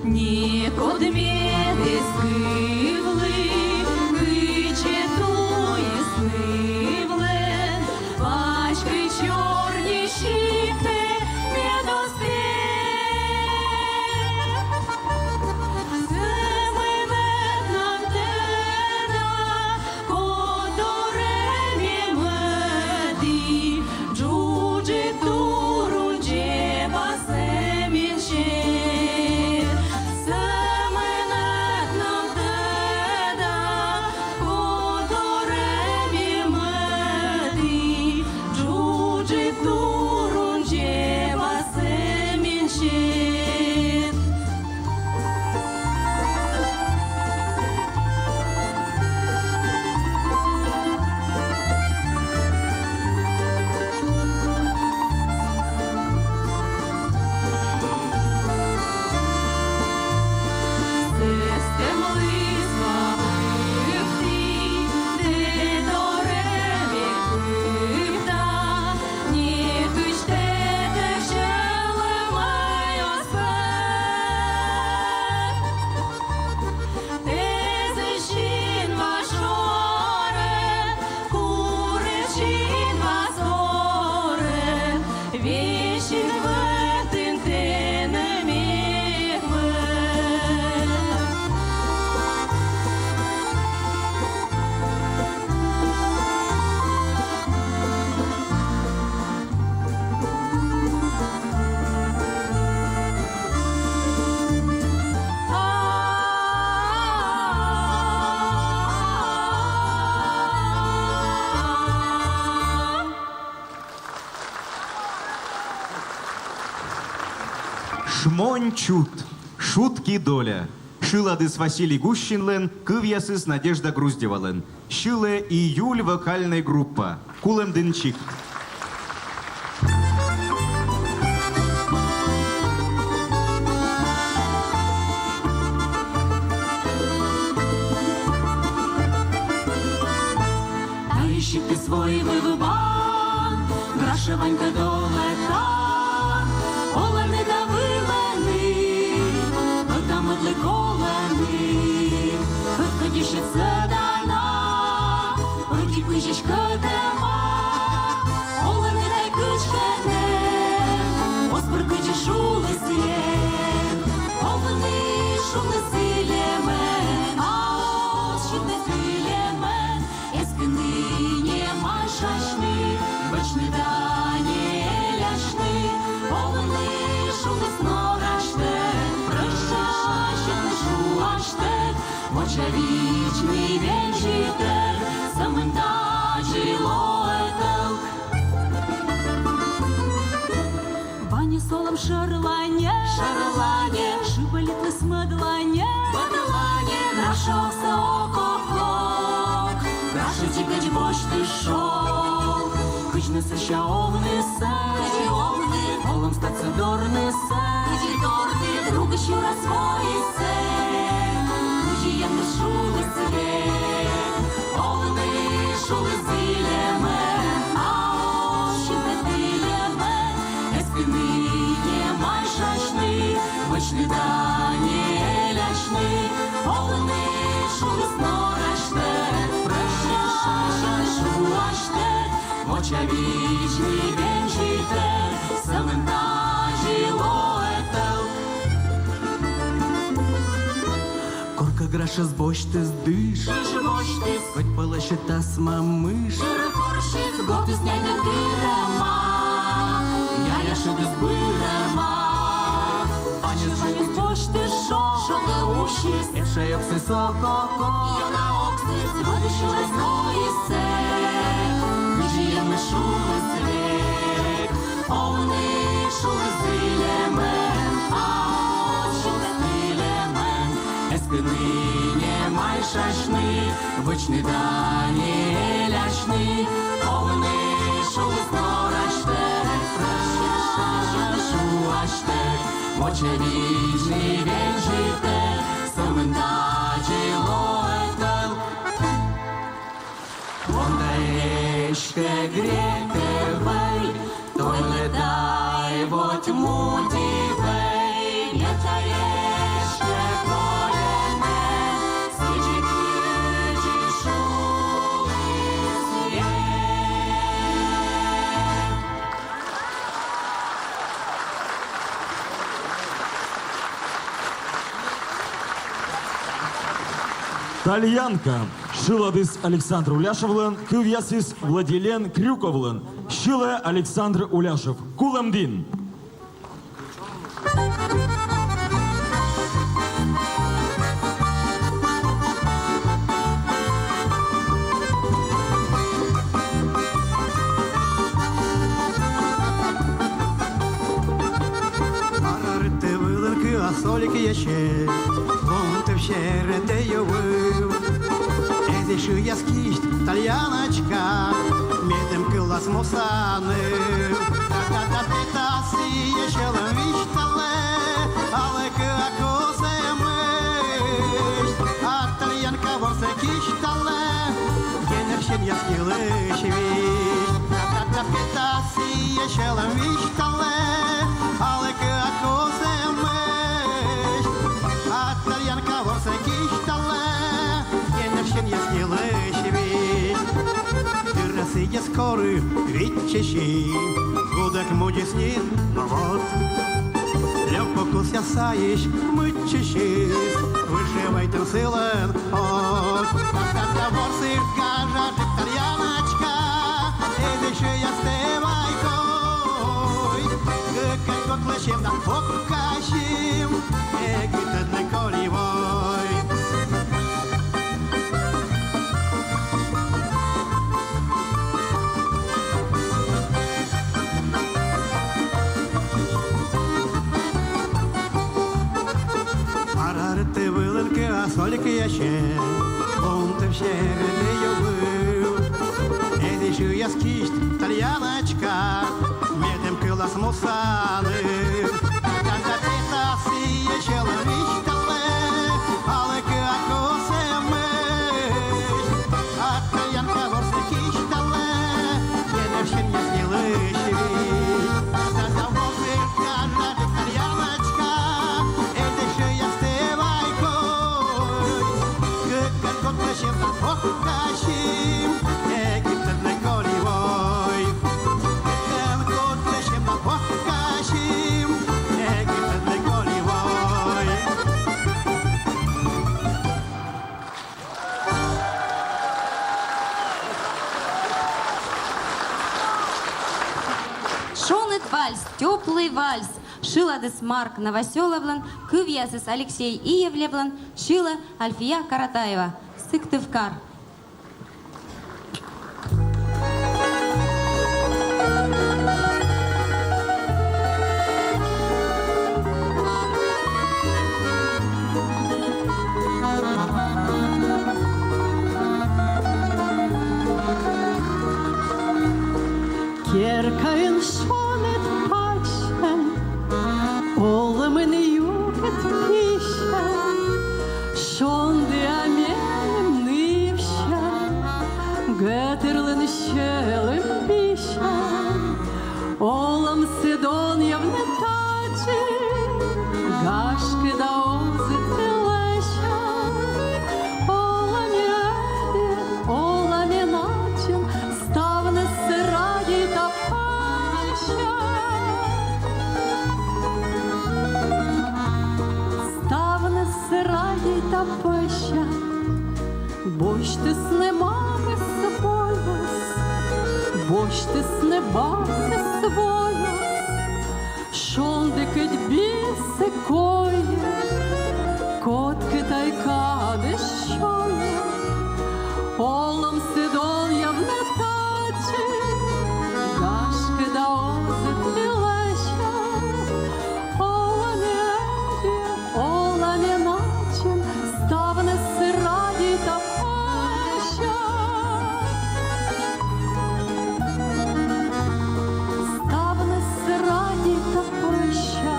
Некод мед эз кывлы, кыдзи туйысны вылын, паськыд сёрни сиктэ мед оз пет. Сӧмын ӧтнам тӧда, кодоре ме мӧді, джуджыд турун дзебасэ менсьым. Сӧмын ӧтнам тӧда, кодоре ме мӧді, джуджыд турун дзебасэ менсьым. Эз синва шоры, куры синва соры, весь инвытын тэнӧ мекмы. «Шмонь чут. Шутки доля». Шыладыс Василий Гущинлӧн, кывъясыс Надежда Груздевалӧн. Сьылӧ «Июль» вокальнӧй группа. Кулӧмдін чик. Таысь сиктыс войвыв бан, Граша Ванькаыд олӧ тан, олӧны да вылӧны, ӧта-мӧдлы колӧны, ӧткодьысьӧд сӧдана, ӧти пызьысь кӧтӧма, олӧны тай кыдзкӧ нӧ, оз пыр кыдзи шулы сійӧ, овны шулы сылӧмӧн, а оз шулы сылӧмӧн. Эскыны, не майшасьны, вӧчны да не элясьны, овны шулыс норасьтӧ, прӧщасьны шуасьтӧ, вочавидзны вензьытӧ, сӧмын тадзи лоӧ тӧл. Ваньыс олӧм шӧрланьӧ, шӧрланьӧ, шыбӧльытлыс мӧдланьӧ, мӧдланьӧ, Граша оксӧ ок-ок-ок, Граша дзик кыдз босьтіс шог. Кыдз нӧ сэсся овнысӧ, кыдз овны, олӧм статсӧ дорнысӧ, кыдз дорны, другысь юрас воисӧ, кыдз еныс шулыс век. Овны шулыс зільӧмӧн, а оз синтӧ тільӧмӧн. Эскыны, не майшасьны, вӧчны да не элясьны, овны шулыс норасьтӧ, прӧщасьны шуасьтӧ, вочавидзны вензьытӧ, сӧмын тадзи лоӧ тӧл. Коркӧ Грашаыс босьтіс дыш, дыш босьтіс, кӧть пӧлӧсьыд асма мыш, шыр корсис, готыс няньӧн тырӧма, яя шыдыс бырӧма. Ваньыс, Ваньыс босьтіс шог, шогӧ усис, эшшӧ оксыс ок-ок-ок, ёна оксыс, мӧдысь юрас воисӧ, кыдз еныс шулыс век. Овны шулыс зільӧмӧн, а оз шулыс тільӧмӧн. Эскыны, не майшасьны, вӧчны да не элясьны, овны шулыс норасьтӧ, прӧщасьны шуасьтӧ, вочавидзны вензьытӧ, сӧмын да Кӧ грекӧ вӧй, тойӧ дай вот муді вӧй, летаешкӧ коренӧ, сідзи-кыдзи шуліс век. «Тальянка». Шыладыс Александр Уляшевлӧн, кывъясыс Владилен Крюковлӧн. Сьылӧ Александр Уляшев. Кулӧмдін. Ар рытӧ вылын кыа сольӧкъясысь, лунтывсерӧ тэ ю выв. Эз и шыяс кисьт, тальяночка, медым кылас мусаны. Та-та-та, петас сійӧ сьӧлӧм висьталӧ, але кыа кузя мысьт, а тальянка ворсӧ кисьталӧ, кенӧр синъяс йылысь висьт. Та-та-та, петас сійӧ сьӧлӧм висьталӧ, але кыа кузя мысьт, а тальянка ворсӧ кисьталӧ, кенӧр синъяс йылысь висьт. Дыр сійӧс корӧ виччысьӧ, гудӧк мудзис нин, но вот. Лёк пӧ кусъяс сайысь мыччысьӧ, вышивайтӧм сылӧн ок. Та-та-та, ворсыштӧй, гажаджык тальяночка, эз и шыяс тэ вай кой. Кыкӧн котлысим да пуккасим, эгӧ тӧдлы, коли вой. Ар рытӧ вылын кыа сольӧкъясысь, лунтывсерӧ тэ ю выв. Эз и шыяс кисьт, тальяночка, медым кылас мусаны. Та-та-та, петас сійӧ сьӧлӧм висьталӧ, але кыа кузя мысьт, а тальянка ворсӧ кисьталӧ, кенӧр синъяс йылысь висьт. Та-та-та, ворсыштӧй, гажаджык тальяночка, эз и шыяс тэ вай кой. Кыкӧн котлысим да пуккасим, эгӧ тӧдлы, коли вой. Кыкӧн котлысим да пуккасим, эгӧ тӧдлы, коли вой. «Шоныд вальс», «Тёплый вальс». Шыладыс Марк Новосёловлӧн, кывъясыс Алексей Иевлевлӧн, сьылӧ Альфия Каратаева, «Сыктывкар». Керкаын шоныд пачын, олӧмын югыд писян, шондіа меным нывсян, гӧтырлӧн сьӧлӧм писян. Олӧмсӧ донъявны тадзи, гашкӧ да оз ӧд тэ лӧсяв. Олӧмӧ ӧдйӧ, олӧмӧ начын, ставнысӧ радейта пӧся. Ставнысӧ радейта пӧся. Босьтісны мамӧс-вояс, босьтісны батьӧс-вояс, шонді кӧть бисӧ койӧ, кодкӧ тай кадыс сёйӧ. Олӧмсӧ донъявны тадзи, гашкӧ да оз ӧд тэ лӧсяв. Олӧмӧ ӧдйӧ, олӧмӧ начын, ставнысӧ радейта пӧся. Ставнысӧ радейта пӧся.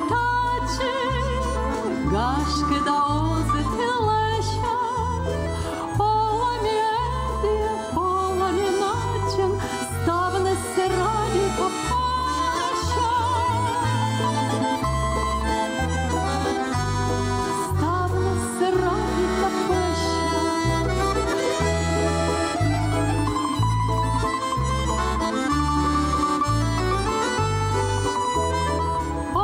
Татшӧм, гашкӧ да, оз тэ лӧсялӧй, олӧмӧдз, олӧмын ачым, ставныс радейта пӧся. Ставныс радейта пӧся.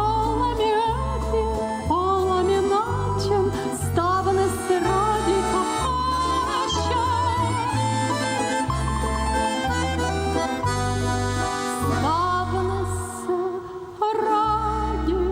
Олӧмӧдз, олӧмын ачым, ставныс радейта пӧся. Ставныс радейта пӧся.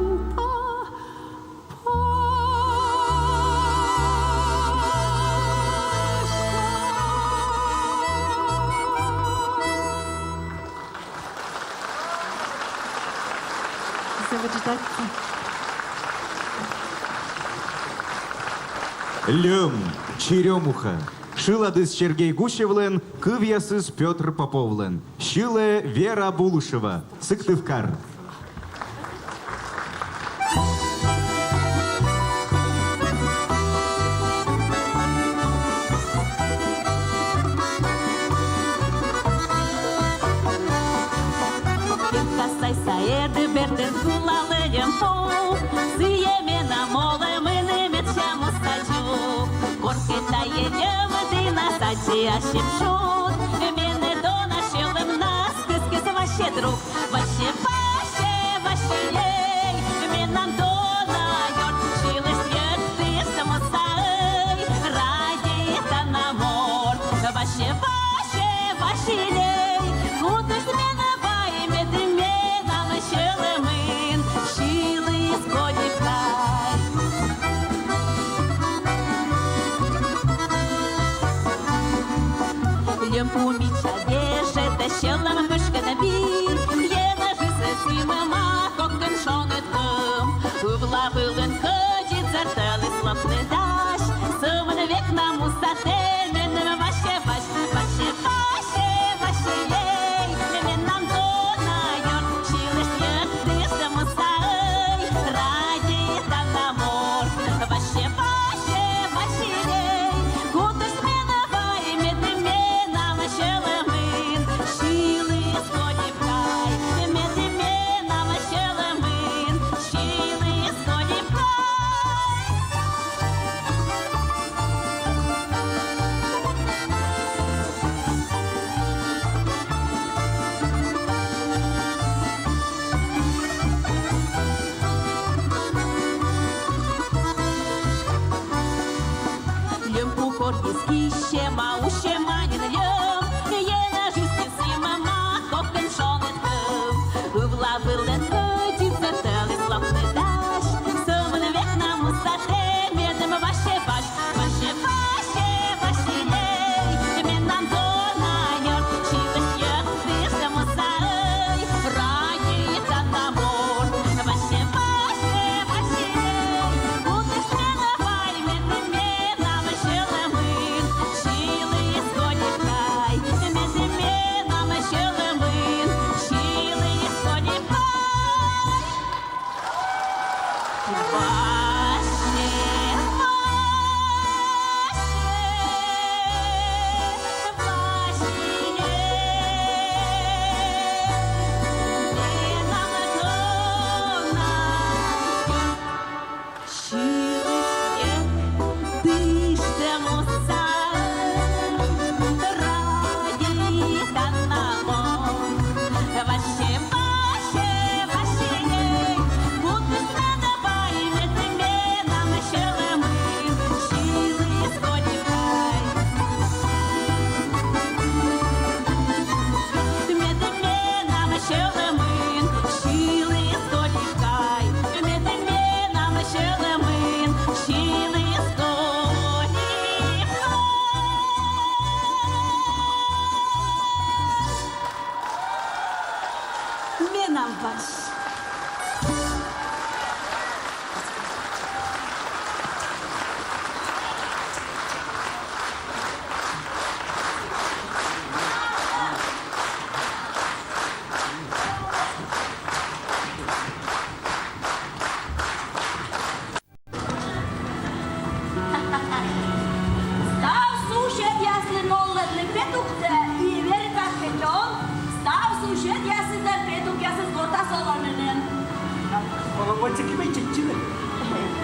Льӧм, «Черёмуха». Шыладыс Сергей Гусевлӧн, кывъясыс Пётр Поповлӧн. Сьылӧ Вера Булышева, Сыктывкар. Кӧть сайса, эд бертын кулалӧ Льӧм пу, сійӧ менам олӧмын медся муса чу. Коркӧ тайӧ Льӧм дінас ачым шуд, менӧ дона сьӧлӧмнас кыскис ваще друг. Ваще, ваще, Василей, менам дона ёрт, сьыліс, йӧктіс мусаӧй, радейтана морт. Ваще, ваще, Василей, кутіс менӧ вай, мед менам сьӧлӧмын сьыліс кодь кай. Льӧм пу мича вежӧ, да сьӧлӧм кышкӧ да би, енэжыс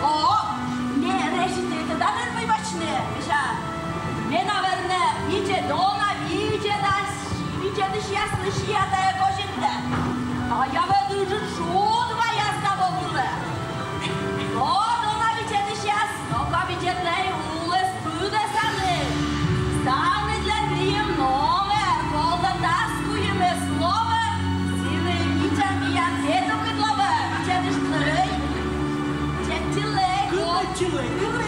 О, ме решиті тӧданныд, мый вӧчны, мися. Ме, наверно, видзӧда на, видзӧда, видзӧдысьяслы сиа тайӧ козинтӧ. А я ведь уже чуд ваяс таво вылӧ. Но, дона видзӧдысьяс, но-ка, видзӧдлӧй, улыс пыдӧсаныд. Ставныдлӧн виӧм номер, колӧ дас куимӧс лоӧ, сылы мича миян петукыд лоӧ, видзӧдыштлӧй. Видзӧдлӧй, кыдзи,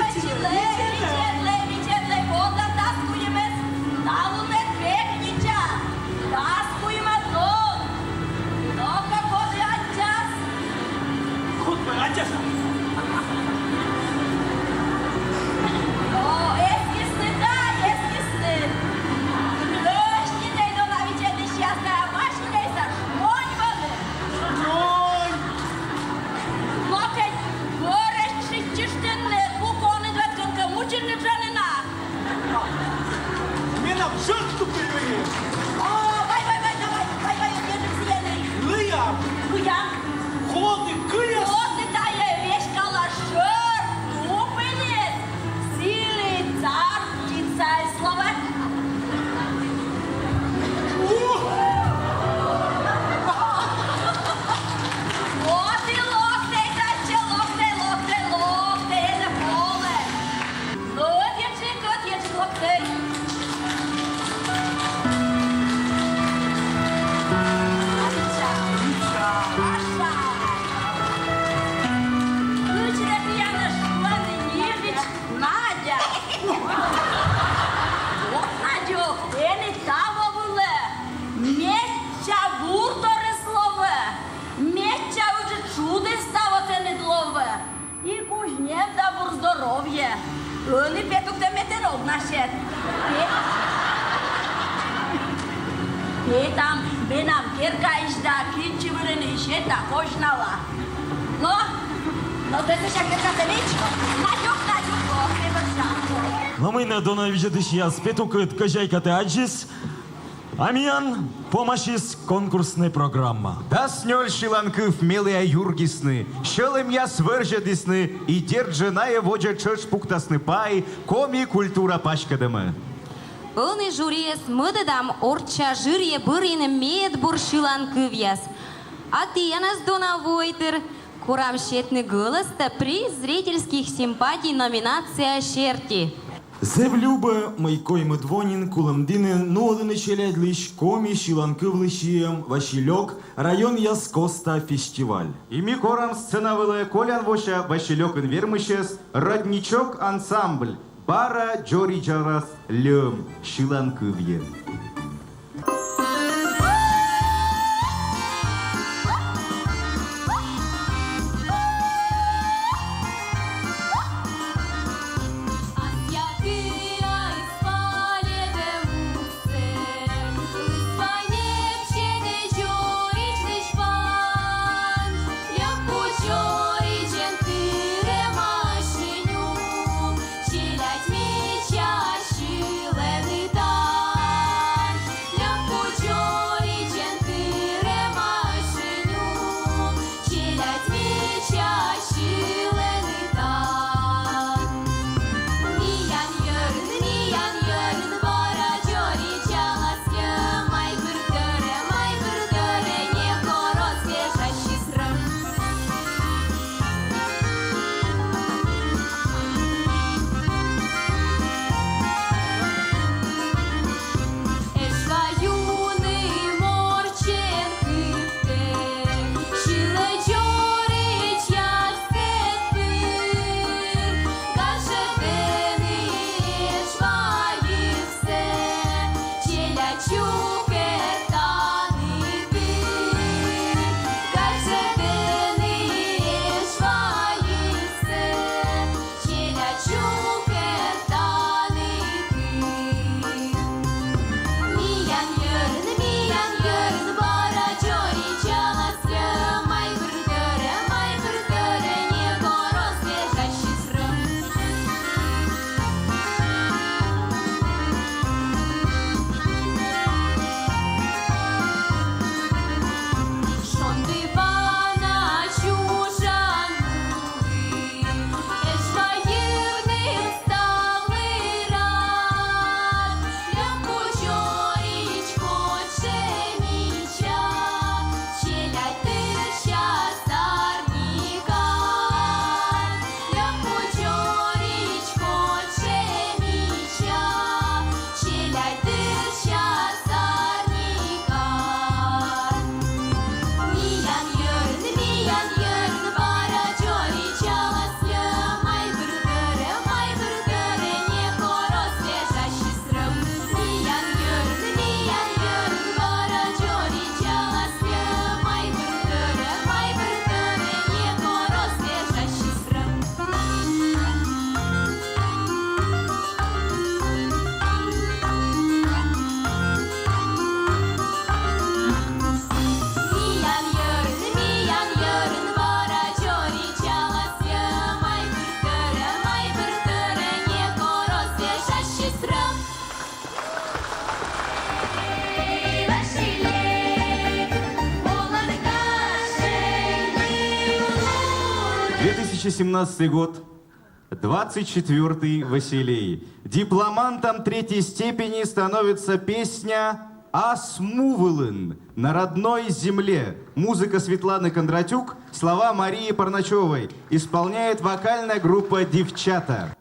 видзӧдлӧй, видзӧдлӧй, видзӧдлӧй, колӧ дас куимӧс, талуннад век мича. Дас куимӧд лун. Но-ка, коді аддзас? Коді аддзас? О, эскисны да, эскисны. Лӧсьтӧй, дона видзӧдысьяс, да, васьтӧй сэсся шмонь вӧлі. Шмонь! Но кӧть вӧрӧсь шиччыштны, куконыд вӧт кӧнкӧ мучитны жӧ на. Менам жӧ тупӧй вӧлі. О, вай, вай, вай, давай, вай, вай, держи сійӧн. Лыям. Лыям. Коді кыяс? Коді тайӧ веськалас шӧр тупыньыс, сылы царицаыс лоӧ. Ух! Вот и локтӧй татчӧ, локтӧй, локтӧй, локтӧй, эн колӧ. Локтӧй, локтӧй. Кыдзи тіянӧс шулӧны нимыс? Надя. Вот, Надя, эн и таво вылӧ. Медся бур торйыс лоӧ. Медся ыджыд шудыс таво тэныд лоӧ. И кузнем да бур здоровье. Ӧні петуктӧ ме тэнӧ ог на сет. Пе-, петам менам керкаысь да кильчӧ вырӧдны сета козьнала. Но, но тэ сэсся керкатӧ лэдз. Надюк, Надюк, о, ме бӧрся. Но мый нӧ, дона видзӧдысьяс, петукыд кӧзяйкатӧ аддзис. А миян помасис конкурснӧй программа. Дас нёль сьыланкыв меліа юргисны, сьӧлӧмъяс вӧрзьӧдісны, и дерт жӧ, найӧ водзӧ тшӧтш пуктасны пай коми культура паськӧдӧмӧ. Ӧні жюриӧс мӧдӧдам орчча жырйӧ бӧрйыны медбур сьыланкывъяс. А тіянӧс, дона войтыр, корам сетны гӧлӧстӧ «Приз зрительских симпатий» номинация серти. Зэв любӧ, мый коймӧд во нин Кулӧмдінын нуӧдӧны челядьлысь коми сьыланкывлы сиӧм «Василёк» районъяс коста фестиваль. И ми корам сцена вылӧ колян вося «Василёкын» вермысьӧс «Родничок» ансамбль, бара дзоридзалас льӧм сьыланкывйӧ. Семнадцатый год. Двадцать четвёртый «Василей». Дипломантом третьей степени становится песня «Ас му вылын» на родной земле. Музыка Светланы Кондратюк, слова Марии Парначевой. Исполняет вокальная группа «Девчата».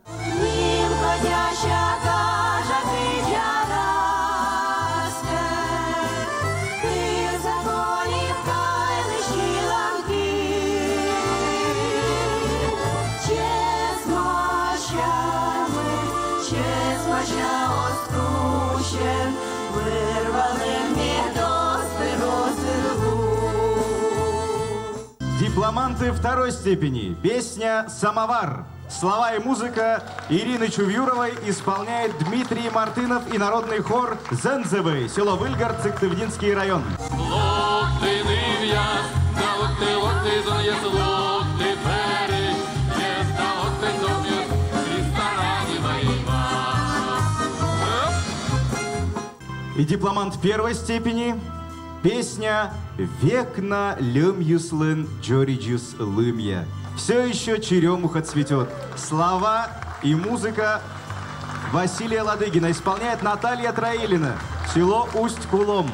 Дипломанты второй степени. Песня «Самовар». Слова и музыка Ирины Чувьюровой, исполняет Дмитрий Мартынов и народный хор «Зэнзэбэй», село Выльгорт, Сыктывдинский район. И дипломант первой степени. Песня «Век на льӧмйыслӧн дзоридзыс лымйӧ». Все еще черемуха цветет. Слова и музыка Василия Ладыгина. Исполняет Наталья Троилина. Село Усть-Кулом.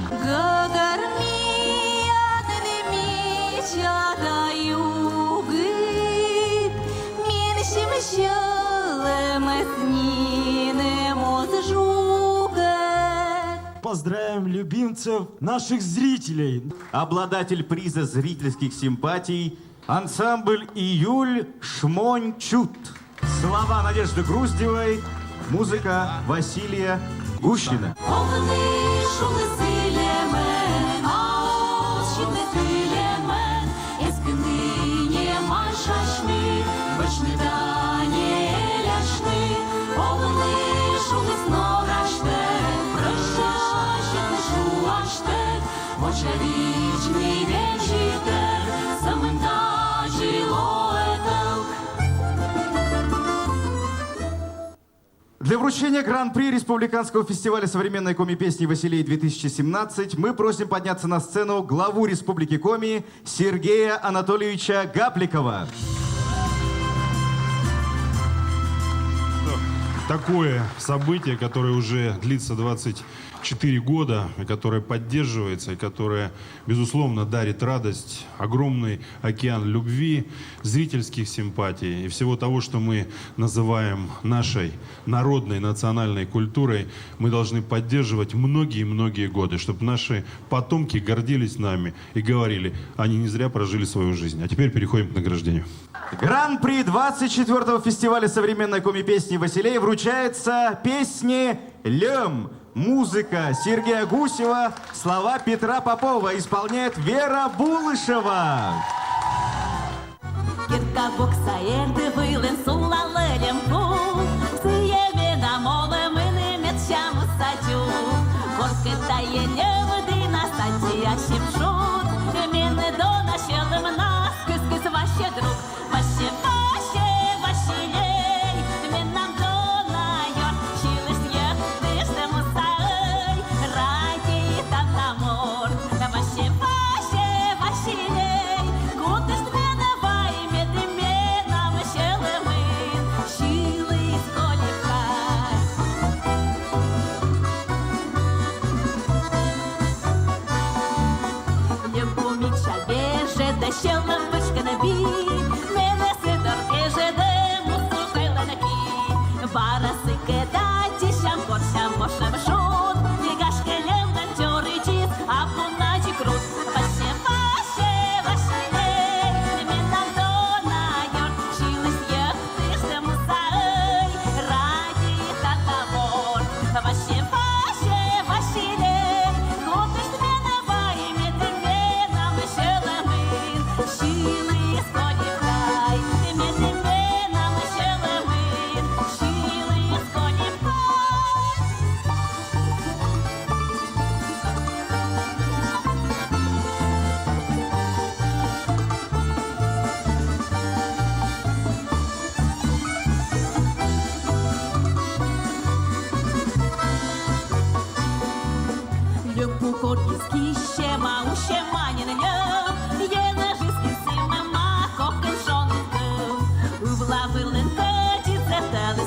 Поздравим любимцев, наших зрителей. Обладатель приза зрительских симпатий — ансамбль «Июль» «Шмонь чут». Слова Надежды Груздевой, музыка Василия Гущина. Для вручения Гран-при Республиканского фестиваля современной коми песни «Василей-две тысячи семнадцать» мы просим подняться на сцену главу Республики Коми Сергея Анатольевича Гапликова. Такое событие, которое уже длится двадцать четыре года, и которое поддерживается, и которое, безусловно, дарит радость, огромный океан любви, зрительских симпатий и всего того, что мы называем нашей народной национальной культурой, мы должны поддерживать многие-многие годы, чтобы наши потомки гордились нами и говорили: «Они не зря прожили свою жизнь». А теперь переходим к награждению. Гран-при двадцать четвёртого фестиваля современной коми песни «Василей» вручается песне «Льӧм». Музыка Сергея Гусева, слова Петра Попова, исполняет Вера Булышева. Керка бокса эрд вылын сулалӧ льӧм пу, сійӧ менам олӧмын медся муса чу. Коркӧ тайӧ льӧм дінас, аттьӧ, ассьым шуд, мен дона сьӧлӧмнас кыскис вассьӧ друг. Вассьӧ, вассьӧ, Василей, менам дона ёрт, сьылысь йӧктыштӧ, мусаӧй, радейтан на морт. Вассьӧ, вассьӧ, Василей, кутышт менӧ вай, мед менам сьӧлӧмын сьыліс кольӧм кар. Льӧм пу мича вежӧдӧ, сьӧлӧм пытшкын би, менӧ сы дор кежӧдӧ, мусу кӧйлӧн ки. Бара сыкӧд аддзысям, корсям вошӧм шуд, и гашкӧ льӧмлӧн дзоридзыс абу на дзик руд. Вассьӧ, вассьӧ, Василей, менам дона ёрт, сьылысь йӧктыштӧ, мусаӧй, радейтан на морт. Вассьӧ, вассьӧ, Василей, кутышт менӧ вай, мед менам сьӧлӧмын сьыліс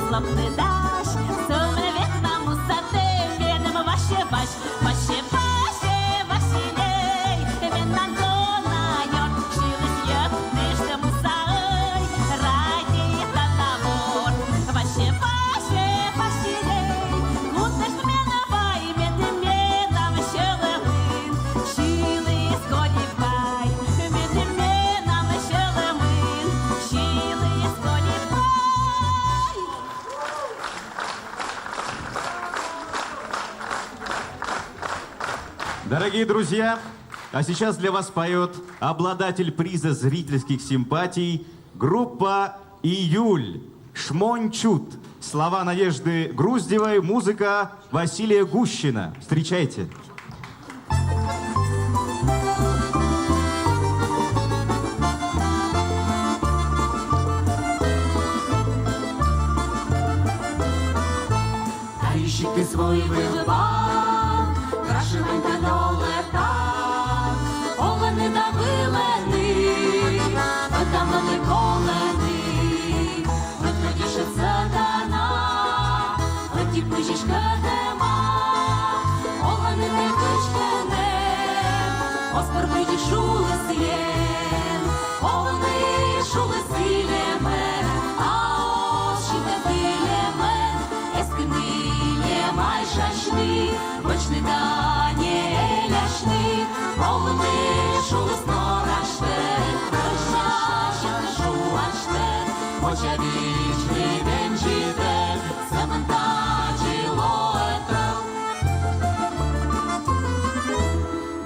Лапны дась, сӧмын век на мусатӧ, меным Вася, Вась, Вася, Вася, Василей, менам дона ёрт, сьыліс йӧктышт мусаӧй, радейтана ворт. Вася, Вася, Василей, кутышт менӧ вай, медым менам сьӧлӧмын сьыліс кодь вай, медым менам сьӧлӧмын сьыліс кодь вай. Дорогие друзья, а сейчас для вас поет обладатель приза зрительских симпатий, группа «Июль», «Шмонь чут». Слова Надежды Груздевой, музыка Василия Гущина. Встречайте. Тані сиктыс войвыв бан, Краши вань да нёль этап, олӧны да вылӧны, ӧта-мӧдлы колӧны, ӧтнодьӧ сэтшӧма, ӧти пызьысь кӧтӧма, олӧны да кыськӧны, оз пыр пызьы шуліс лем, олӧны шуліс лемӧ, а оз сиктӧ лемӧ, эскыны не майшасьны, вӧчны да не элясьны, олӧны шуліс норасьтӧ, пӧжасьтӧ, шуасьтӧ, вочавидзны вензьытӧ, сӧмын тадзи лоӧ тӧл.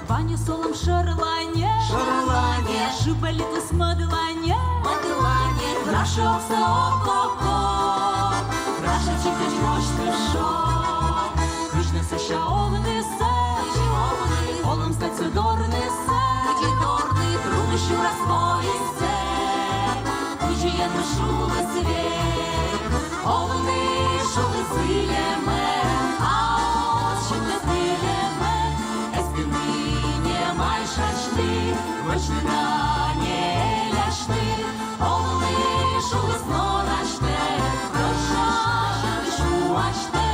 Ваньыс олӧм шӧрланьӧ, шӧрланьӧ, шыбӧльытліс мӧдланьӧ, мӧдланьӧ, Краши овсӧ ок-ок-ок, Краши чикӧдз росьтыш шог. Кыдзи нӧ сэсся овнысӧ, кыдзи овны, олӧм статьсӧ дорнысӧ, кыдзи дорны, другысь юрас воисӧ, кыдзи Енмыс шуліс век, олӧны шуліс лемӧ, а оз сиктӧ лемӧ, эскыны не майшасьны, вӧчны да не элясьны, олӧны шуліс норасьтӧ, пӧжасьтӧ, шуасьтӧ,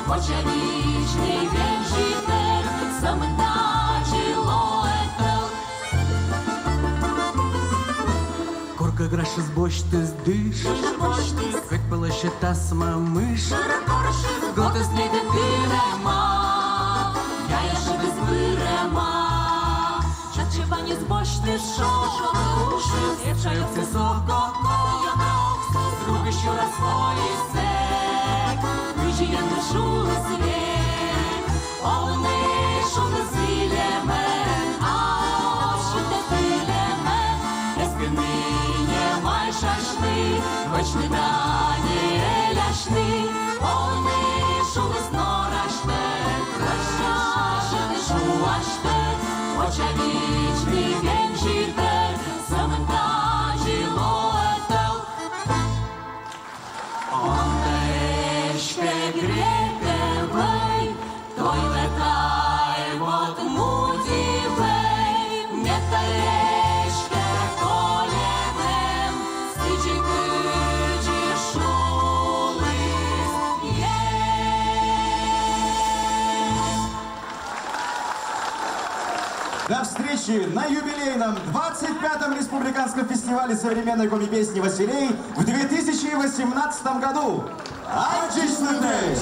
вочавидзны вензьытӧ, сӧмын тадзи лоӧ тӧл. Коркӧ Крашиыс босьтіс дыш, босьтіс, кӧть пӧлӧсьыд асьмӧ мыш, гортыс некӧн кынӧма, яя шыдыс вырӧма. Чачӧ ваньыс босьтіс шог, шог ушыс, эпша ёксыс ок-ок-ок, другысь юрас воисӧ, кыдзи Енмыс шуліс век, олӧны шуліс лемӧ, а оз сиктӧ лемӧ, эскыны не майшасьны, вӧчны да не элясьны, олӧны шуліс норасьтӧ, пӧжасьтӧ, шуасьтӧ, вочавидзны вензьытӧ, сӧмын тадзи лоӧ тӧл. Он тэ эськӧ грекӧ вӧй, тойлӧ тай вот мудзи вӧй, мед тэ эськӧ колет эм, сідзи, кыдзи шуліс Ен. До встречи на юбилейном двадцать пятом республиканском фестивале современной коми песни «Василей» в две тысячи восемнадцатом году. Аддзысьлытӧдз!